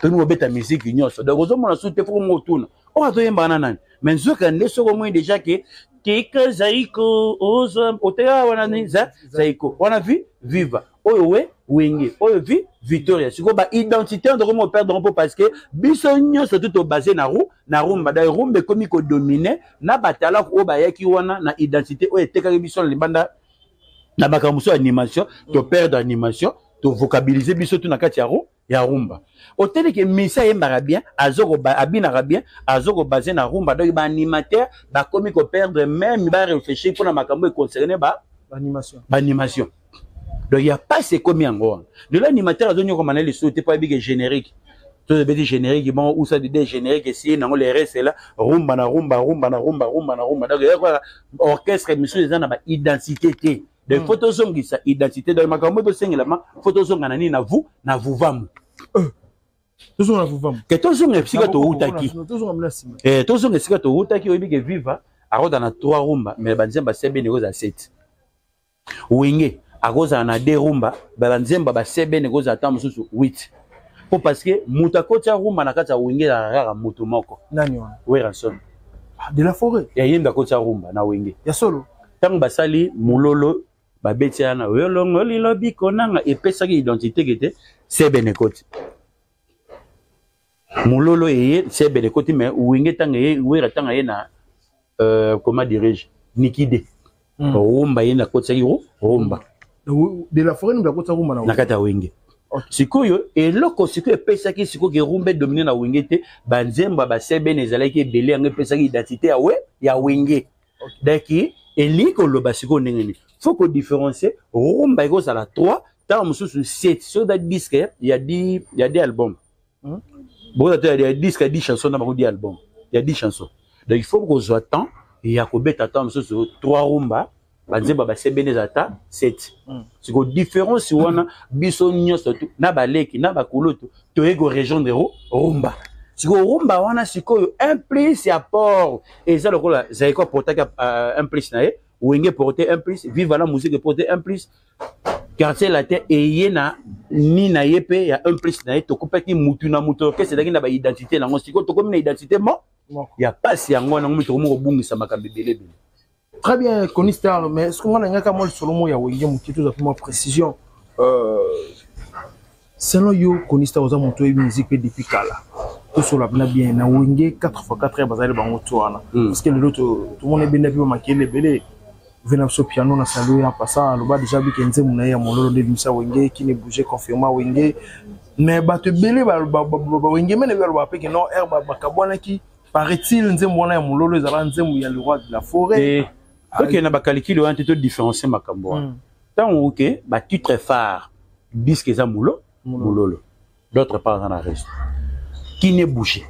Speaker 1: Tokomi kobeta miziki nyonso, donc ozomona su te foko moko otuna oyo azoyembaka na nani. Mais nzoka nde soki omoni déjà ke tika Zaiko ozwa oteka wana ni za Zaiko wana, vi Viva oyo, we Wenge oyo, vi Victoria. Sikoyo baidentité wana tokomi koperdre mpo parce que biso nyonso tu tobase na rumba. Da rumba ekomi kodomine na batalaku oyo bayaki wana na identité oyo etekaki biso na libanda na makambo mosusu ya animation. Toperdre animation, tovocabilise biso tu na kati ya rumba. Oteleke misi ayembaka bien, abinaka bien, azokobase na rumba. Donc baanimateur bakomi koperdre, même baréfléchir mpona makambo econcerne ba baanimation. Donc ya pasi ekomi yango wana. Lelo animateur azonyokoma na lisusu te mpo ayebi ke générique. Tozobeti générique bon usa de générique esi nango, le reste là, rumba na rumba, rumba na rumba, rumba na rumba. Donc eyakoka orchestre misusu eza na baidentité te. Donc faut tozongisa identité. Donc makambo tosengelama, faut tozonga na nini, na vu na vuvamu.
Speaker 2: Tozonga na vuvamu.
Speaker 1: Ke tozonga esika toutaki, tozonga esika toutaki. Oyebi ke Viva akozala na 3 rumba, mais banzembo asebene ekozala 7. Wenge akozala na 2 rumba, banzembo basebene ekozala ta mosusu 8, po parce que moto akotia rumba na kati ya Wenge ezalaka kaka moto moko.
Speaker 2: Nani wana?
Speaker 1: Werrason.
Speaker 2: De la Forêt.
Speaker 1: Ya ye nde akotia rumba na Wenge.
Speaker 2: Ya solo.
Speaker 1: Ntango basali Mololo, babeti wana oyo longoli lobiko nanga, epesaki identité ke te sebene ekoti Mololo, eye sebene ekoti. Mais Wenge, ntango eye Wera, ntango aye na comment dirais-je, Nikide, rumba ye nakotisaki rumba.
Speaker 2: De la Forêt nde akotisa rumba.
Speaker 1: Na kati ya Wenge. Sikoyo eloko sikoyo epesaki sikoyo ke rumba edomine na Wenge te, banzembo ya basebene ezalaki ebele, yango epesaki identité ya we ya Wenge. Donc elingi koloba sikoyo ndenge nini? Faut kodifférencier. Rumba ekozala 3, ntango mosusu 7. Soki eza disque ya 10 album, bokoza to ya disque ya 10 chanson, na bango 10 album ya 10 chanson. Donc il faut kozwa temps ya kobeta ntango mosusu 3 rumba, banzembo basebene eza ata 7. Sikoyo différence wana, biso nyonso tu na baleki na bakulutu toye korejoindre rumba. Sikoyo rumba wana sikoyo, un plus ya port eza lokola Zaiko aportaki un plus na ye, Wenge porte un plus, Viva la Musique porte un plus, Quartier Latin eye na ni na ye mpe ya un plus na ye. Tokopaki mutu na mutu, orchestre ezalaki na baidentité nango. Sikoyo tokomi na identité mo ya pasi, yango wana ngomi tokomi kobungisa makambo ebele ebele.
Speaker 2: Très bien, Kony Star, mais est-ce qu'on a un lisolo moko ya Wenge moke, tozwa mwa précision? Selon yo, Kony Star, oza moto oyebi musique mpe depuis kala, tosola mpena bien. Na Wenge 4x4 ya bazali bango to wana, parce que lelo tomona ebenda mpe bamakele ebele ve na biso piano na salo ya pasa aloba déjà bike nzembo na ye ya Mololo nde ebimisa Wenge kine bouge confirma Wenge. Mais bato ebele bawenge mene baloba mpe ke non, aire bakabwanaki, paraît-il, nzembo wana ya Mololo ezala nzembo ya le roi de la forêt.
Speaker 1: Tokende na bakalikili wana te, todifférencie makambo wana. Ntango oke batitre phare, disque eza molo Mololo, d'autre part aza na reste Kine bouge,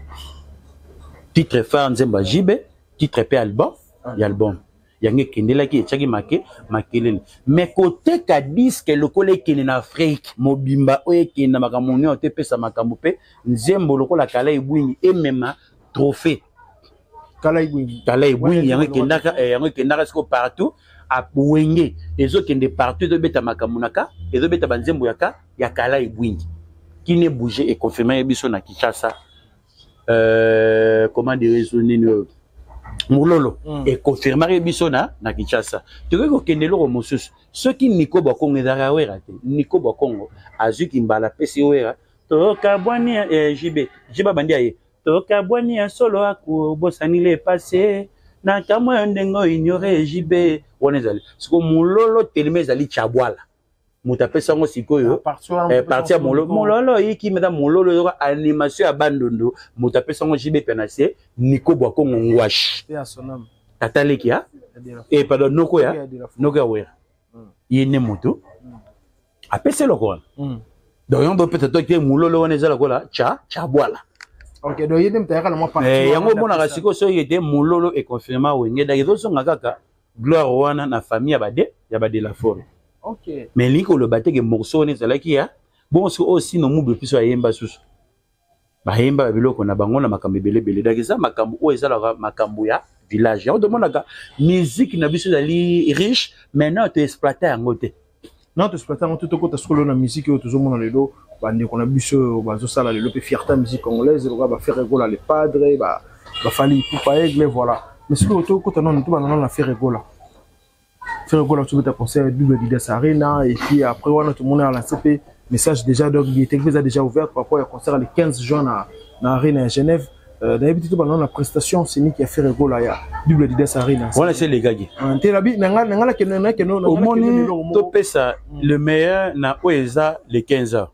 Speaker 1: titre phare nzembo ya Jibe, titre mpe album ya album yango ekendelaki, etiaki make makelele. Mais koteka disque lokola ekende na Afrique mobimba, oyo ekende na makambo nyonso te, epesa makambo mpe nzembo lokola Kala Ebwingi emema trophée.
Speaker 2: Kala Ebwingi.
Speaker 1: Kala Ebwingi, yango ekendaka, yango ekendaka sikoyo partout. Wenge ezokende partout, ezobeta makambo na ka, ezobeta banzembo ya ka ya Kala Ebwingi. Kine bouge econfirme ye biso na Kinshasa. Comment dire, nini oyo, Mololo econfirmaki biso na Kinshasa. Tokoki kokende eloko mosusu, soki Niko Bakongo ezalaka Wera te. Niko Bakongo azwiki mbala, apesi Wera tokabwani, JB, JB abandi aye tokabwani ya solo, akobosani le passé na kamwa yo ndenge oignore JB. Wana ezali siko Mololo telema, ezali Chabwala moto apesi yango. Sikoyo parti ya Mololo, Mololo oyiki meta Mololo eyoka animation ya Bandundu, moto apesi yango JB mpe na se Niko Bwakongo Ngwashi, tata leki ya, pardon, noko ya Wera, ye nde moto apesi eloko wana. Donc yango bopesa toke Mololo wana eza lokola Chabwala. Yango omonaka sikoyo soki ete Mololo econfirma Wenge, donc ezozonga kaka gloire wana na famille ya ba de la Forêt. Mais elingi koloba te ke morceau wana ezalaki ya bongo. Soki oyo sino mubu biso ayemba susu, bayemba babiloko na bango na makambo ebele ebele. Donc eza makambo oyo ezalaka makambo ya village. Yango tomonaka musique na biso ezali riche, maintenant toexploite yango te.
Speaker 2: Non, toexploite yango te. Tokota sikoyo na musique oyo tozomona lelo, bandeko na biso oyo bazosala lelo mpe fierté musique congolaise, lokola baFerre Gola, le padre, baFally Ipupa, Aigle, voilà. Mais sikoyo tokota nano, tobanda nano na Ferre Gola. Ferre Gola tobeta concert double Adidas Arena, et puis après wana tomoni alancé mpe message déjà, donc billetterie mpe eza déjà ouverte par rapport ya concert le 15 juin na Arena ya Genève. Nayebi te, tobanda na prestation scénique ya Ferre Gola ya double Adidas Arena.
Speaker 1: Wana se elekaki.
Speaker 2: Te, nabi nanga nakende.
Speaker 1: Omoni, topesa le meilleur na oyo eza le 15 heures,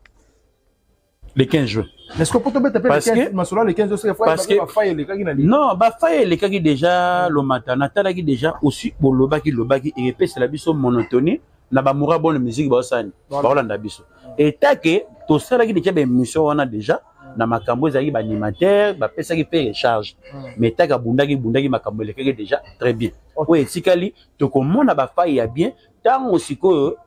Speaker 1: le 15 juin.
Speaker 2: Est-ce que po tobeta mpe masolo le 15?
Speaker 1: Parce que
Speaker 2: bafaille elekaki na
Speaker 1: Non, bafaille elekaki déjà. Lomata natalaki déjà aussi, bolobaki lobaki ekepesela biso monotonie na bamoura bonne musique baosani baolanda biso etake. Tosalaki déjà baémission wana déjà. Na makambo ezalaki baanimateur bapesaki mpe recharge, mais taka abundaki bundaki, makambo elekaki déjà très bien. Oyo etikali, tokomona bafaille ya bien ntango sikoyo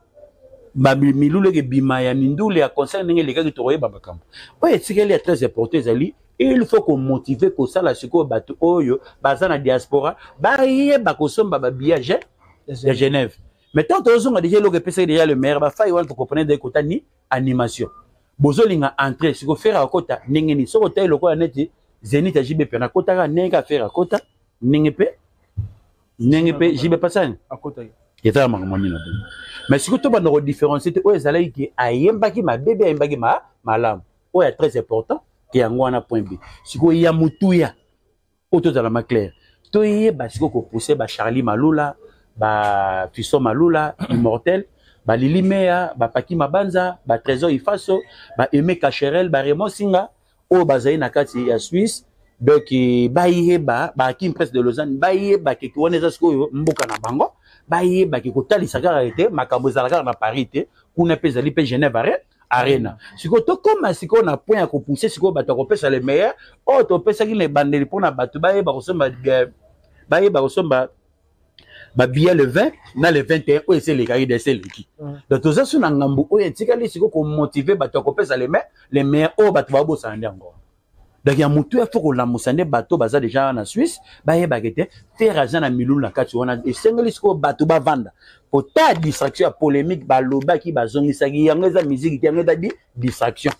Speaker 1: milulu eke ebima ya mindule ya concert ndenge elekaki, tokoyeba makambo. Oyo etikali ya très important ezali, il faut komotiver, kosala sikoyo bato oyo baza na diaspora bayeba kosomba babillet ya Genève. Mais tant tozonga déjà, eloko epesaki déjà le meilleur, bafaille wana tocomprendre ekota ni animation. Bozolinga entrée sikoyo, Ferre akota ndenge nini? Soki otali lokola neti Zénith ya JB mpe nakotaka ndenge Ferre akota, ndenge mpe JB pasani ezala makambo nini na bongo. Mais sikoyo tobanda kodifférencier te. Oyo ezalaki ke ayembaki mabe be ayembaki malamu, oyo ya très important ke yango wana, point B. Sikoyo ya motuya oyo tozala ma clair, toyeba sikoyo kopousser bacharlie Malula, bafison Malula Immortel, balili Meya, bapaki Mabanza, batrésor Ifaso, baaime Cacherel, baremon Singa oyo bazali na kati ya Suisse. Donc bayeba, baakim Presse de Lausanne, bayeba keke wana eza sikoyo mboka na bango. Bayebaki kotalisa kaka ete makambo ezala kaka na Paris te, kuna mpe ezali mpe Genève Arena. Sikoyo tokóma sikoyo na point ya kopousser sikoyo bato ya kopesa le meilleur oyo topesaki na ebandeli, mpona bato bayeba kosomba babillet le 20 na le 21 oyo esi elekaki de esi eleki. Donc toza so na ngambu oyo etikali sikoyo komotiver bato ya kopesa le meilleur oyo bato babosana nde yango. Donc ya motu ya fo kolamusa nde bato baza déjà na Suisse, bayebaka ete Ferre aza na milulu na kati wana. Esengeli sikoyo bato bavanda kota distraction ya polémique. Balobaki, bazongisaki yango, eza musique te, yango eza di distraction.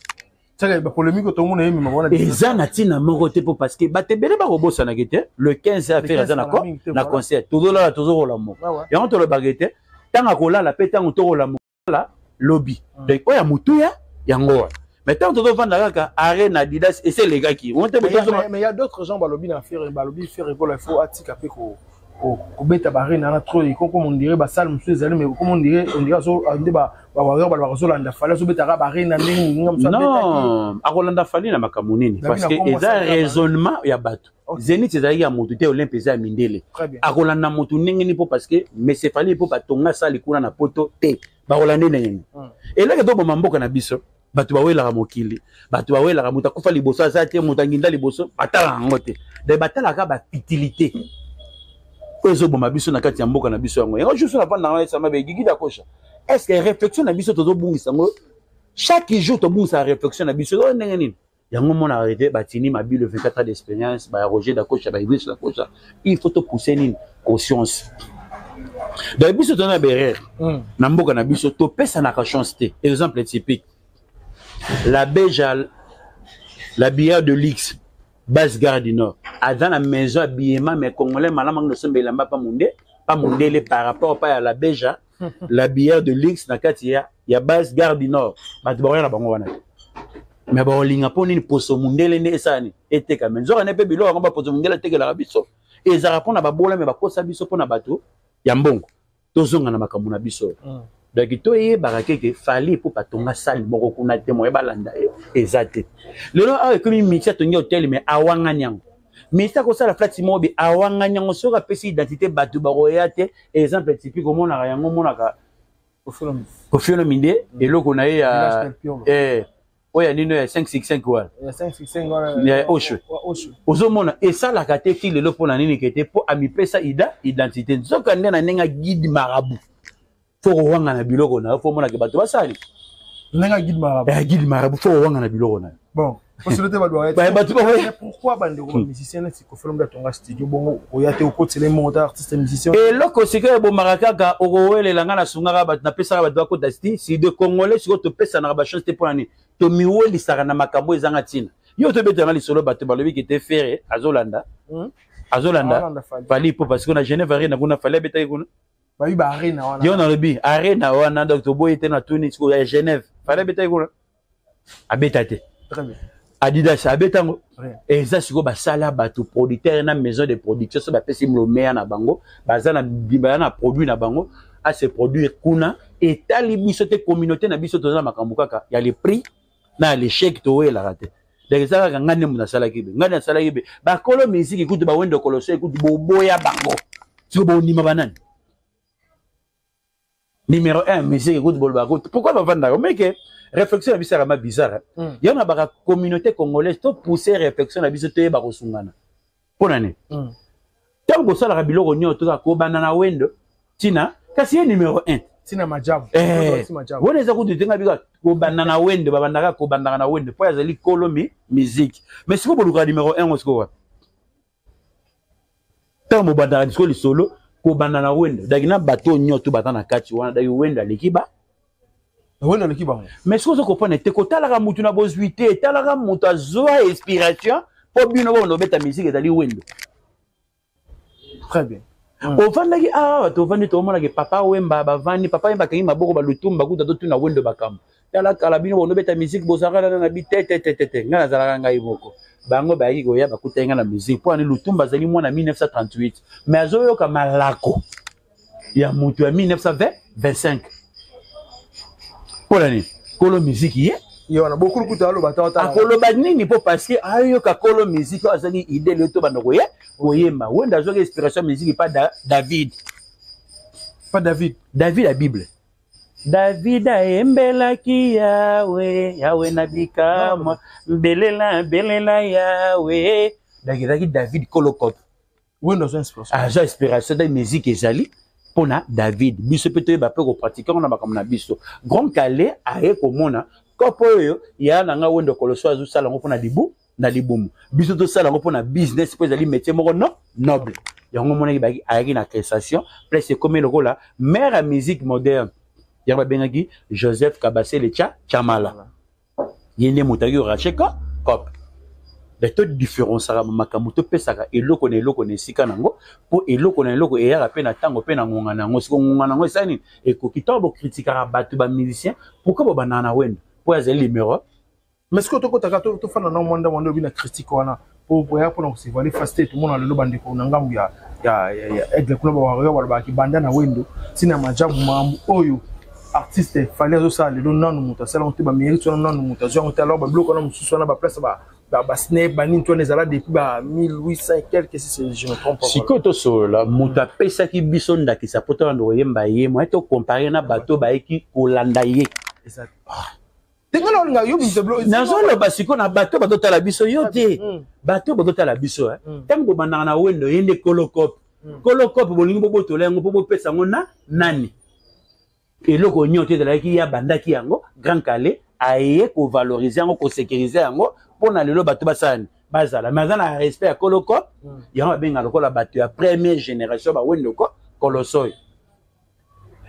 Speaker 1: Eza na ntina moko te, mpo parce que bato ebele bakobosanaki te. Le 15 Ferre aza na concert, tozolala, tozokola moko yango, tolobaka ete ntango akolala mpe ntango tokola lobi. Donc oyo ya motuya yango wana, mais ntango tozovanda kaka Arena Adidas esi elekaki.
Speaker 2: Mais il y a d'autres gens balobi na Ferre, balobi Ferre Gola, il faut atika mpe kobeta baarena wana trop. Comme on dirait basale mosusu ezali, mais comme on dirait nde bawarrior balobaka azolanda Fally, azobetaka baarena ndenge moninga mosusu.
Speaker 1: Non, akolanda Fally na makambo nini? Parce que eza raisonnement ya bato. Zénith ezalaki ya motu te, Olympe eza ya mindele. Akolanda motu ndenge nini? Mpo parce que monsieur Fally, mpo batonga sali kuna na Poto te, bakolanda ndenge nini? Eloko toboma mboka na biso, bato bawelaka mokili, bato bawelaka moto akufa liboso aza te, moto anginda liboso, batalaka yango te. Donc batalaka bafutilité oyo ezoboma biso na kati ya mboka na biso. Yango juste navandanga esama begigi dakosha. Est ce que réflexion na biso tozobungisa yango chaque jour? Tobungisaka réflexion na biso oyo ndenge nini? Yango monaka ete batini mabilo 24 ans d'expérience, baya Roger Dakosha, baidris Dakosha. Il faut topousser nini? Conscience. Donc biso toza na baerreur na mboka na biso, topesanaka chance te. Exemple typique, la Beja, la bière de luxe, base Gare du Nord, aza na maison habillement, mais congolais malamu angi nosomba elamba pa munde pa mundele par rapport pa ya la Beja, la bière de luxe na kati ya base Gare du Nord. Bato bakoya na bango wana te, mais bakolinga mpo nini? Poso mundele nde esala nini? Eteka. Me nzoka nde mpe biloko yango baposo mundele etekelaka biso ezalaka mpona babola, me bakosa biso mpona bato ya mbongo. Tozonga na makambo na biso. Donc toyebaka keke Fally mpo batonga sale moko kuna te, moye balanda ye eza te. Lelo awa ekomi miti atongi hotel, mais awangani yango. Miti akosala flati moko be, awangani yango. Soki apesi identité, bato bakoya te. Exemple typique, omonaka yango, omonaka Koffi Olomide, eloko na ye ya oyo ya nini, ya 565 wana ya Osho, ozomona esalaka te ti lelo. Mpo na nini? Kete mpo amipesa identité. Nzoka nde na ndenge guide marabout, fo kowanga na biloko na yo, fo omonake bato basali.
Speaker 2: Ndenge guide marabout.
Speaker 1: Guide marabout, fo kowanga na biloko na yo.
Speaker 2: Bon,
Speaker 1: bato.
Speaker 2: Pourquoi bandeko bamusicien neti Koffi Olomide atonga studio bongo, oya te okotela mongo ta artiste musicien?
Speaker 1: Eloko sikoyo ebomaka kaka, okowelela ngai nasungaka bato, napesaka bato bakota studio. Congolais sikoyo topesanaka bachance te. Mpo na nini tomiwelisaka na makambo ezanga ntina? Yo tobetanga lisolo, bato balobi kete Ferre azolanda, azolanda Fally mpo parce que na Genève Arena kuna Fally abetaki kuna.
Speaker 2: Bayi ba arena wana.
Speaker 1: Yo nalobi arena wana, donc toboyi te. Na tuni sikoyo, ya Genève Fally abetaki kuna? Abeta te. Adidas abeta yango. Eza sikoyo basala bato producteur na maison de production, so bapesi lomeya na bango, baza na produit na bango ase produire kuna. Etali biso te, communauté na biso toza na makambo kaka ya le prix na l'échec, toyelaka te. Donc eza kaka ngai nde moto nasalaki be, ngai nasalaki be. Bakolo misiki kutu, bawendo koloso ekutu boboya bango, siko bondima banani? Numéro 1 musique ekutu bolobaka kutu pourquoi bavandaka omeke Réflexion na biso ekama bizarre. Yango na baka communauté congolaise, topousse réflexion na biso, toyeba kosungana. Mpo na nini? Ntango bosalaka biloko nyonso, toza kobanda na Wendo ntina, kasi ye numéro 1.
Speaker 2: Ntina Majabu.
Speaker 1: Wana eza kutu tenga bika kobanda na Wendo, babandaka kobandaka na Wendo mpo azali kolo musique. Mais sikoyo bolukaka numéro 1 ngo sikoyo wapi? Ntango bobandaka sikoyo lisolo kobanda na Wendo, daki na bato nyonso baza na kati wana, daki Wendo aleki ba
Speaker 2: Wendo aleki bango.
Speaker 1: Mais soki ozo comprendre te, kotalaka mutu na bozwi te, etalaka moto azwa inspiration mpo bino bongo obeta musique, ezali Wendo.
Speaker 2: Très bien.
Speaker 1: Ovandaki awa, tovandi, tomonaki Papa Wemba, bavandi, Papa Wemba akangi maboko, balutumba kuta, totuna Wendo bakambo. Tala kala, bino bondobeta musique, bozalaka nana na bi te te te te te. Ngai nazalaka ngai moko, bango bayaki koya, bakutaki ngai na musique. Mpo ani? Lutumba azali mwana 1938, mais azoyoka malako ya moto ya 1925. Mpo na nini? Kolo musique ye.
Speaker 2: Ye wana bokulu kuta aloba ta.
Speaker 1: Akoloba nini? Mpo parce que ayoka kolo musique oyo azali idée leo to banda koye koyemba. Wenda azwaki inspiration musique pa David.
Speaker 2: Pa David.
Speaker 1: David ya Bible. David ayembelaki Yawe, Yawe na bikamwa, belela belela Yawe. Donc ezalaki David kolo kope.
Speaker 2: Wendo azwa inspiration.
Speaker 1: Azwa inspiration de musique ezali mpona David. Biso mpe toyeba mpe kopratiquer yango na makambo na biso. Grand Kallé aye komona kopo oyo ya na nga Wendo Koloso azosala yango mpona libu na libumu, biso tosala yango mpona business, mpo ezali métier moko no noble. Yango omonaki ayaki na création place ekomi lokola mare ya musique moderne. Yango babengaki Joseph Kabasele Tcha Chamala, ye nde moto ayaki orache ko cop. Mais todifférenciaka makambo, topesaka eloko na eloko na esika nango, mpo eloko na eloko eyaka mpe na ntango mpe na ngonga na yango. Siko ngonga na yango esali nini? Ekoki. Ntango bokritikaka bato, bamusicien, pourquoi bobandaka na Wendo? Mpo azali numéro.
Speaker 2: Mais sikoyo tokotaka, tofanda na mwanda mwanda obi na critique wana po ya mpona kosevoile face te. Tomona lelo bandeko na ngambu ya Aigle kuna, bawarrior balobaka banda na Wendo ntina Majabu. Makambo oyo artiste Fally azosala lelo, nanu moto asala yango te. Bamérite wana, nanu moto azwa yango te. Alors babiloko wana mosusu wana, baplace basnep banini to wana, ezala depuis ba 1800 et quelque, si je me trompe pas.
Speaker 1: Sikoyo tosolola. Moto apesaki biso ndakisa mpo tolanda koyemba ye, moye tocomparer na bato bayeki kolanda ye. Nazoloba sikoyo na bato bazotala biso, yo te, bato bazotala biso. Ntango bobandaka na Wendo, ye nde kolokope. Kolokope, bolingi bobotola yango mpo bopesa yango na nani? Eloko nyonso ezalaki, ye abandaki yango. Grand Kallé aye kovaloriser yango, kosécuriser yango mpo na lelo bato basala bazala. Mais aza na respect ya koloko. Yango babenga lokola bato ya première génération, bawendo ko Kolosoy.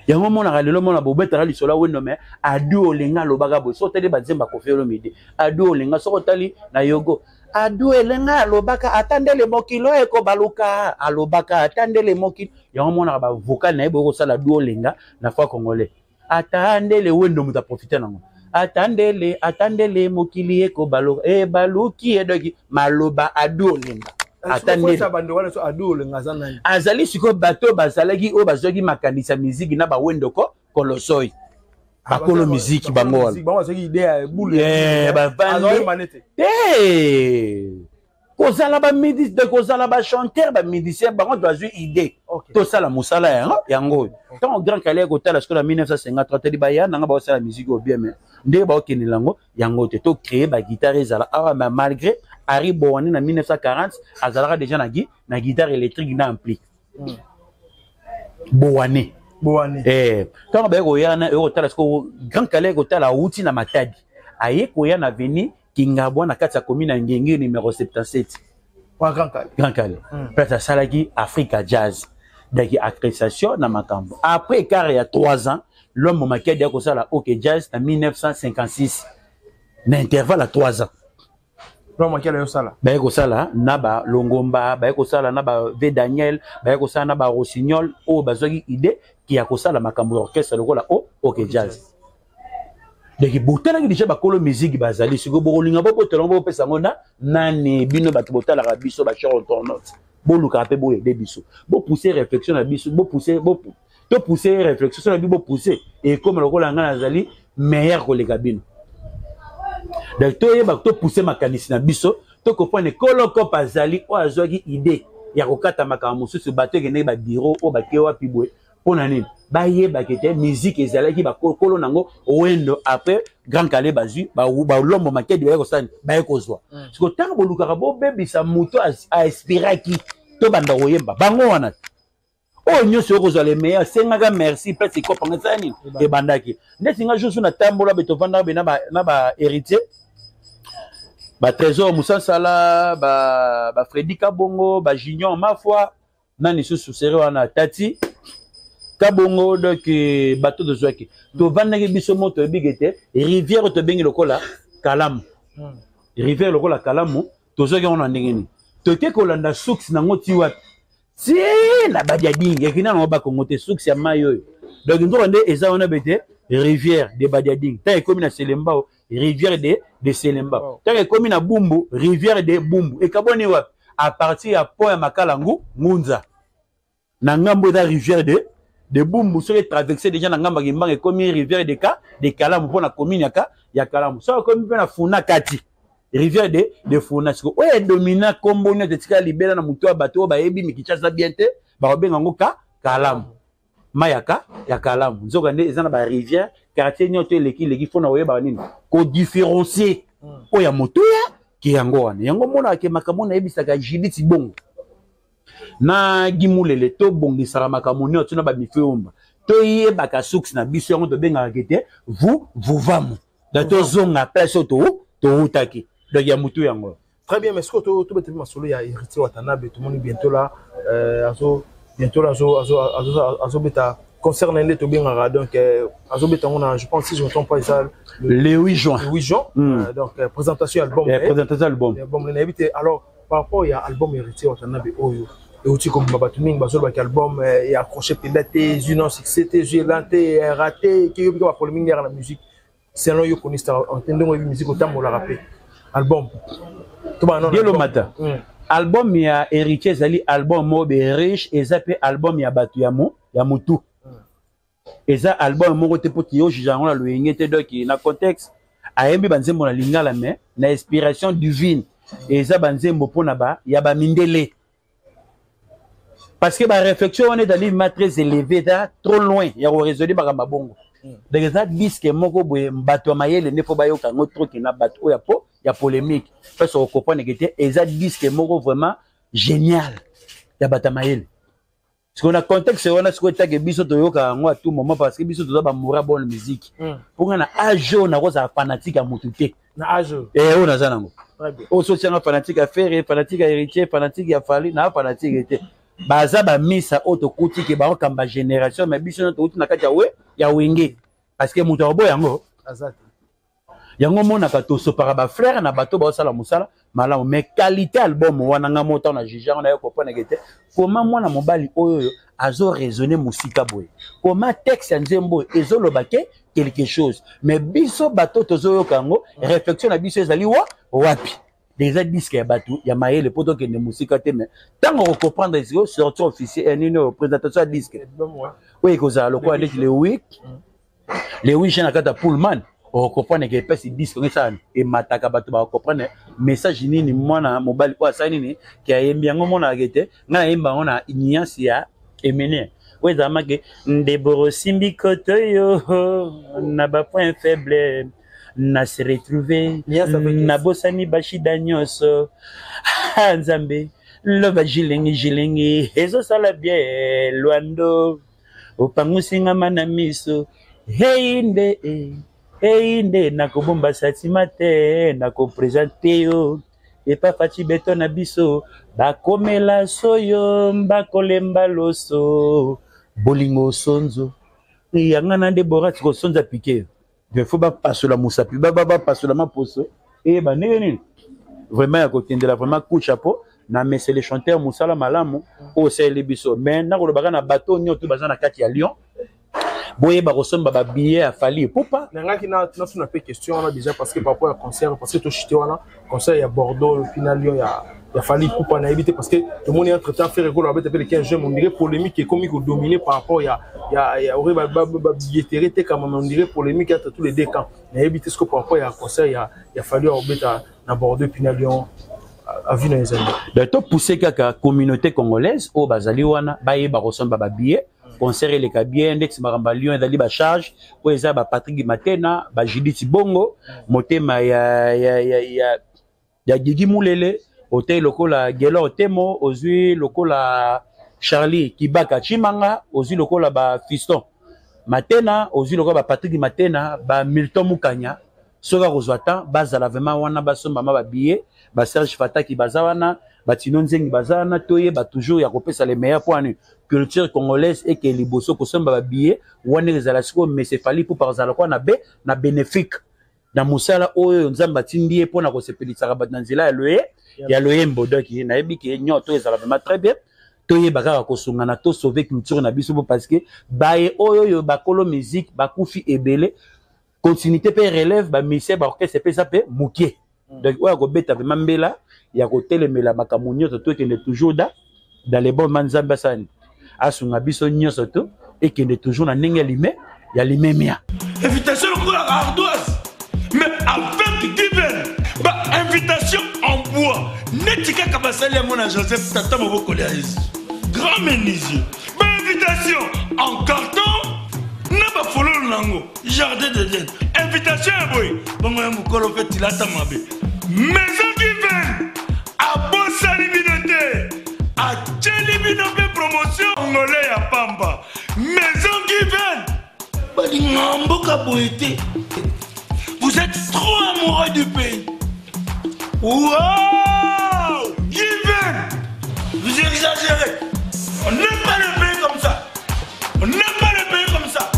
Speaker 1: Yango omonaka lelo, mona bobetaka lisolo ya Wendo, mais Adu Olenga alobaka boye. Soki otali banzemba Koffi Olomide, Adu Olenga, soki otali na yogo, Adu Elenga alobaka ata ndele mokilo ekobaluka, alobaka ata ndele mokili. Yango omonaka bavocal na ye boye kosala Adu Olenga na foi congolais, ata ndele Wendo moto aprofite nango, ata ndele, ata ndele mokili ekobaluka, ebaluki. Edoki maloba Adu Olenga, ata ndele azali. Sikoyo bato bazalaki oyo bazwaki makanisi ya miziki na bawendo ko Kolosoi, bakolo miziki, bango wana bavandi te. Kozala de kozala bachanteur, bamusicien, bango bazwi idée tosala mosala yango. Yango oyo ntango Grand Kallé kotala sikoyo na 1953, tali baya nanga baosala musique oyo bien, mais ndenge baokendela yango, yango te. Tocréer baguitare ezala awa. Mais malgré Henri Bowani na 1940 azalaka déjà na guitare électrique na ampli. Bowane.
Speaker 2: Bowane.
Speaker 1: Ntango baye koya na ekotala sikoyo, Grand Kallé kotala, awuti na Matadi, aye koya na avenue Kingabwa, na kati ya commune ya Ngenge, numéro 77.
Speaker 2: Wa Grand Kallé.
Speaker 1: Grand Kallé place asalaki Africa Jazz, donc appréciation na makambo. Après écart ya 3 ans, l'homme Makiadi akosala OK Jazz na 1956, na intervalle ya 3 ans.
Speaker 2: L'homme Makiadi ayosala.
Speaker 1: Baye kosala na balongomba, baye kosala na ba V Daniel, baye kosala na barossignol oyo bazwaki idée ya kosala makambo ya orchestre lokola o OK Jazz. Donc botalaki déjà bakolo musique bazali. Sikoyo bokolinga bobotola yango, bopesa yango na nani? Bino bato botalaka biso, bachers internautes, bolukaka mpe boyede biso, bopousse réflexion na biso, bopousse, topousse réflexion so na biso, bopousse ekoma lokola ngai nazali meilleur koleka bino. Donc toyeba topousse makanisi na biso, tokopone kolokop azali oyo azwaki idée ya kokata makambo mosusu. Bato ekendeki babiro oyo bake wapi boye, mpo na nini? Bayebaka ete musique ezalaki bakolo nango Wendo, après Grand Kallé bazwi balombo makedi, baye kosala, baye kozwa. Siko ntango bolukaka bobebisa moto ainspiraki to banda koyemba bango wana, oyo nyonso okozwa le meilleur, asengaka merci place ekopanga esala nini, ebandaki ndeti nga josu natambola be, tovandaka be na bahéritier, batrésor Mosansala, bafredi Kabongo, bajunior Mafwa, nani lisusu sere wana, Tati Kabongo. Donc bato tozwaki, tovandaki biso mo, toyebiki ete rivière oyo tobengi lokola Kalamu, rivière lokola Kalamu, tozwaki yango na ndenge nini? Toke kolanda source nango ti wapi? Ti na Badiadingi. Ekina nango Bakongo te, source ya mai oyo. Donc nzoka nde eza wana bete rivière de Badiadingi. Ntango ekomi na Selembao, rivière de Selembao. Ntango ekomi na Bumbu, rivière de Bumbu. Ekabwani wapi? À partir ya pont ya Makala ngu Ngunza na ngambo eza rivière de Bumbu. Soki etraverse déjà na ngambo ya Kimbanga, ekomi rivière de Kalamu, mpo na commune ya Kalamu. Soki ekomi mpe na Funa kati, rivière de Funa. Siko oyo edomina nkombo nyonso etikala libela na motu ya bato oyo bayebi Mikinshasa bien te, bakobenga yango ka Kalamu, mai ya Kalamu. Nzoka nde eza na barivière, quartier nyonso eleki leki fo na oyebaka nini kodifférencier oyo ya motuya ke yango wana. Yango monaka ke makambo nayebisaka Judith Bongo na Gimulele, tobongisaka makambo nyonso na bamife omba, toyebaka source na biso. Yango tobengaka ke te vu vuvamu, donc tozonga place oyo towutaki. Donc ya motu yango.
Speaker 2: Très bien, mais ce que tu tu masolo ya Héritier Watanabe, tout le monde bientôt là, azo bientôt là azo azo azo azo beta concert na nde tobengaka, donc azo beta ngo, je pense, si je me trompe pas, eza
Speaker 1: le 8 juin.
Speaker 2: Le 8 juin. Donc présentation album.
Speaker 1: Présentation album.
Speaker 2: Album na yebi. Alors par rapport ya album Héritier Watanabe oyo euti kobima, bato mingi bazolobaki album ya accroché mpenza te, ezwi non succès te, ezwi elan te, raté, ke yobi ka baproblème mingi yaka na musique. Selon yo konista te, ndenge oyebi musique otambolaka mpe album.
Speaker 1: Dielo Mata, album ya Héritier ezali album moko be riche, eza mpe album ya bato ya motu. Eza album moko te mpo ti ojuge yango na loyenge te. Donc na contexte ayembi banzembo na lingala, mais na inspiration divine eza banzembo mpona ba ya bamindele, parce que baréflexion wana ezali ma très élevé, eza trop loin ya koraisonner makambo ya bongo. Donc eza disque moko boye bato ya mayele nde fo bayoka yango trop ke na bato oyo ya po ya polémique. Mpe okocomprendre ke te, eza disque moko vraiment génial ya bato ya mayele. Sikoyo na contexte wana, sikoyo etake biso toyoka yango à tout moment, parce que biso toza bamoura bonne musique. Mpo nga na age oyo nakozala fanatique ya motu te.
Speaker 2: Na age
Speaker 1: oyo naza nango, oyo so otianga fanatique ya Ferre, fanatique ya Héritier, fanatique ya Fally, naa fanatique te. Baza bamisa oyo tokuti ke baokamba génération, mais biso nyonso touti na kati ya we ya Wenge, parce que moto akoboya yango. Yango omonaka tosopaka bafleurs na bato baosala mosala malamu. Mais qualité album wana, nga mo ntango na juge yango, naye comprendre te koma mwana mobali oyo oyo azoraisonner mosika boye, koma texte ya nzembo oyo ezoloba ke quelque chose, mais biso bato tozoyoka yango, réflexion na biso ezali wa wapi? Eza disque ya bato ya mayele mpo tokende mosika te, mais ntango okocomprendre sikoyo sortie officielle nini oyo, présentation ya disque oyo ekozala lokola ndeti le 8, le 8 juin na kati ya Pullman, okocomprendre ke epesi disque ngo esala emataka, bato bakocomprendre message nini mwana mobali oyo asali nini ke ayembi yango. Monaka ke te, ngai nayemba yango na nuance ya emene oyo ezalamaki ndeboro osimbi koto yo na bapoint faible na se retrouve, nabosani bashida nyonso. Nzambe loba jilengi jilengi ezosala bien lwando opangusingama na miso hei nde hei nde nakobomba satima te, nakoprésenter yo epa Faci beto na biso bakomela soyo bakolemba loso bolingo sonzo yanga na nde borati kosonza pike il faut bapasola mosapi, bapasola maposo eyeba ndenge nini vraiment ya kokendela. Vraiment coup chapeau na monsieur le chanteur, mosala malamu oyo osaleli biso. Mais nakolobaka na bato nyonso baza na kati ya Lyon, boyeba kosomba babillet ya Fally Ipupa.
Speaker 2: Nangaki nasuna mpe question wana déjà, parce que par rapport ya concert, parce que tochite wana concert ya Bordeaux puis na Lyon ya Fally Ipupa, nayebi te, parce que tomoni entre temps Ferre Gola babeta mpe le 15 juin, on dirait polémique ekomi kodominer par rapport ya ore babilletterie etekama, mais on dirait polémique entre tous les deux camps. Nayebi te ce que par rapport ya concert ya Fally ya kobeta na Bordeaux puis na Lyon, avis na ezali.
Speaker 1: Donc topousse kaka communauté congolaise oyo bazali wana bayeba kosomba babillet. Concert eleka bien ndeti makambo ya Lyon ezali bacharge oyo eza baPatrick Matena, baJudith Bongo motema ya Gigi Mulele, otei lokola Gelor Temo, ozwi lokola Charlie Kibaka Chimanga, ozwi lokola baFiston Matena, ozwi lokola baPatrick Matena, baMilton Mukanya. Soki akozwa temps, bazala vraiment wana, basombama babillet. BaSerge Fataki baza wana, batino Nzengi baza wana. Toyeba toujours ya kopesa le meilleur po ani culture congolaise eke liboso. Kosomba babillet wana ezala sikoyo mese Fally Ipupa azala kwa na be na bénéfique na mosala oyo Nzambe atindi ye mpona kosepelisaka bato na nzela ya loye ya loyembo. Donc nayebi ke nyonso ezala vraiment très bien. Toyeba kaka kosungana, tosauve culture na biso, po parce que baye oyo oyo bakolo musique bakufi ebele, continuité mpe relève bamusicien, baorchestre mpe eza mpe moke. Donc oyo akobeta vraiment mbela ya kotelemela makambo nyonso, tokende toujours da dans le bon. Ma Nzambe asani asunga biso nyonso, to ekende toujours na ndenge ya lime ya limemia.
Speaker 4: Invitation lokola ardoise, mais avec given ba invitation en bois neti kaka basali yango na Joseph, tata mobokoli ya Yesu, grand menuisier. Ba invitation en carton na bafololo nango, jardin d'Eden. Invitation ya boye bongo ya mokolo mpe tilata mabe. Maison Given abosani bino te, atieli bino mpe promotion ngole ya pamba. Maison Given balinga mboka boye te. Vous êtes trop amoureux du pays. Wow, Given, vous exagérez. On n'aime pas le pays comme ça, on n'aime pas le pays comme ça.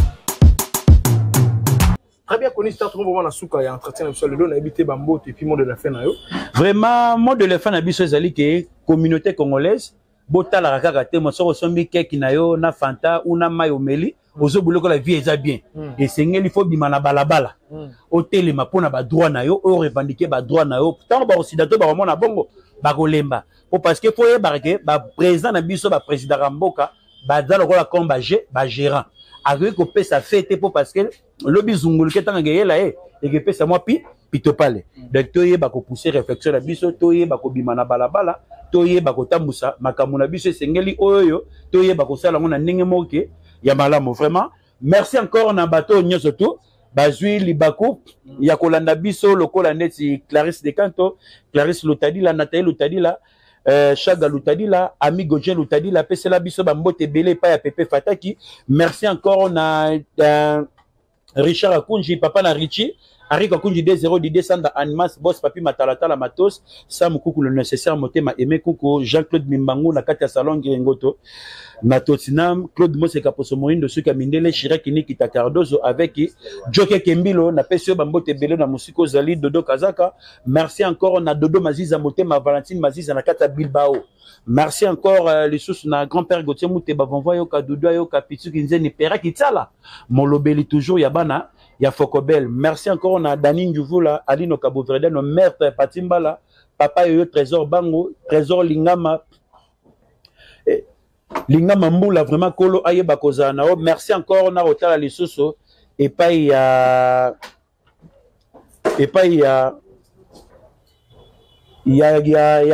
Speaker 2: Très bien connu star, vraiment na suka ya entretien na biso lelo, nayebi te bambote et puis mot de la fin na yo.
Speaker 1: Vraiment, mot de la fin na biso ezali ke communauté congolaise, botalaka kaka te mo soki osombi keki na yo na Fanta ou na mai omeli, ozobulokola vie eza bien. Esengeli fo bima na balabala, otelema mpona badroit na yo, oyo revendique badroit na yo. Ntango bakosida to bakomona bongo, bakolemba po parce que fo oyebaka ke baprésident na biso, baprésidaka mboka, baza lokola comme bagérant, akoki kopesa fe te po parce que lobi zunguluke ntango ekeyela ye ekepesa mwa pi pitopale. Donc toyeba kopousse réflexion na biso, toyeba kobima na balabala, toyeba kotambusa makambo na biso. Esengeli oyo oyo toyeba kosala yango na ndenge moko ke ya malamu. Vraiment merci encore na bato oyo nyonso tu bazwi libaku ya kolanda biso, lokola neti Clarisse Decanto, Clarisse Lutadila, Nathalie Lutadila, Chaga Lutadila, Amigo Jean Lutadila, apesela biso bambote ebele epai ya Pepe Fataki. Merci encore na Richard Akunji, papa na Richie Arik Akunji, 2-0 Didier Sanda, Animas Boss, Papi Matalatala, Matos Sam Kuku, le nécessaire, motema Aimé Kuku, Jean-Claude Mimbangu na kati ya salon Ngirengoto na Tottenham, Claude Moseka Poso Moindo, Suka Mindele, Chirac Nikita Cardozo avec Joke Kembilo, na pesi yo bambote ebele na mosiko ozali. Dodo Kazaka, merci encore na Dodo Maziza, motema Valentine Maziza na kati ya Bilbao. Merci encore lisusu na grand-père Gauthier Muteba, Vonvo Yoka, Dudu Yoka, Pitsuki Nzeni, Pera Kitsala, molobeli toujours ya bana ya Fokobel. Merci encore na Dani Njuvula, Alino Cabo Verdeno, Maître Patimbala, Papa Yoyo Trésor Bango, Trésor Lingama, Lingama Mbula, vraiment kolo ayeba kozala na yo. Merci encore na rotala lisusu epai ya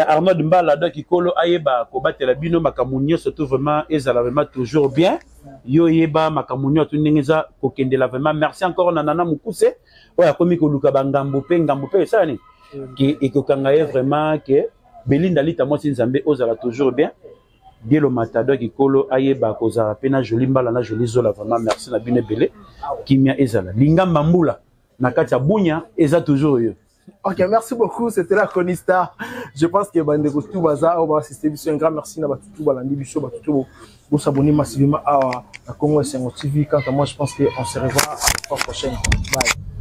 Speaker 1: Arnold Mbala. Donc kolo ayeba kobatela bino, makambo nyonso tout vraiment ezala vraiment toujours bien. Yo yeba makambo nyonso ndenge eza kokendela. Vraiment merci encore na Nana Mokuse oyo akomi koluka bangambo mpe ngambo mpe esala nini ke ekokanga ye. Vraiment ke Belinda Lita, mwasi Nzambe, ozala toujours bien. Dielo Matado, kikolo ayeba kozala mpe na Joli Mbala na Joli Zola. Vraiment merci na bino ebele. Kimia ezala lingamba mbula na kati ya Bunya, eza toujours yo.
Speaker 2: Ok, merci beaucoup. C'était la Kony Star. Je pense que bandeko tout baza, on va assister biso. Un grand merci na batutu balandi biso, batutu vous s'abonner massivement à la Congo Esengo TV. Quant à moi, je pense qu'on se revoit à la fois prochaine. Bye.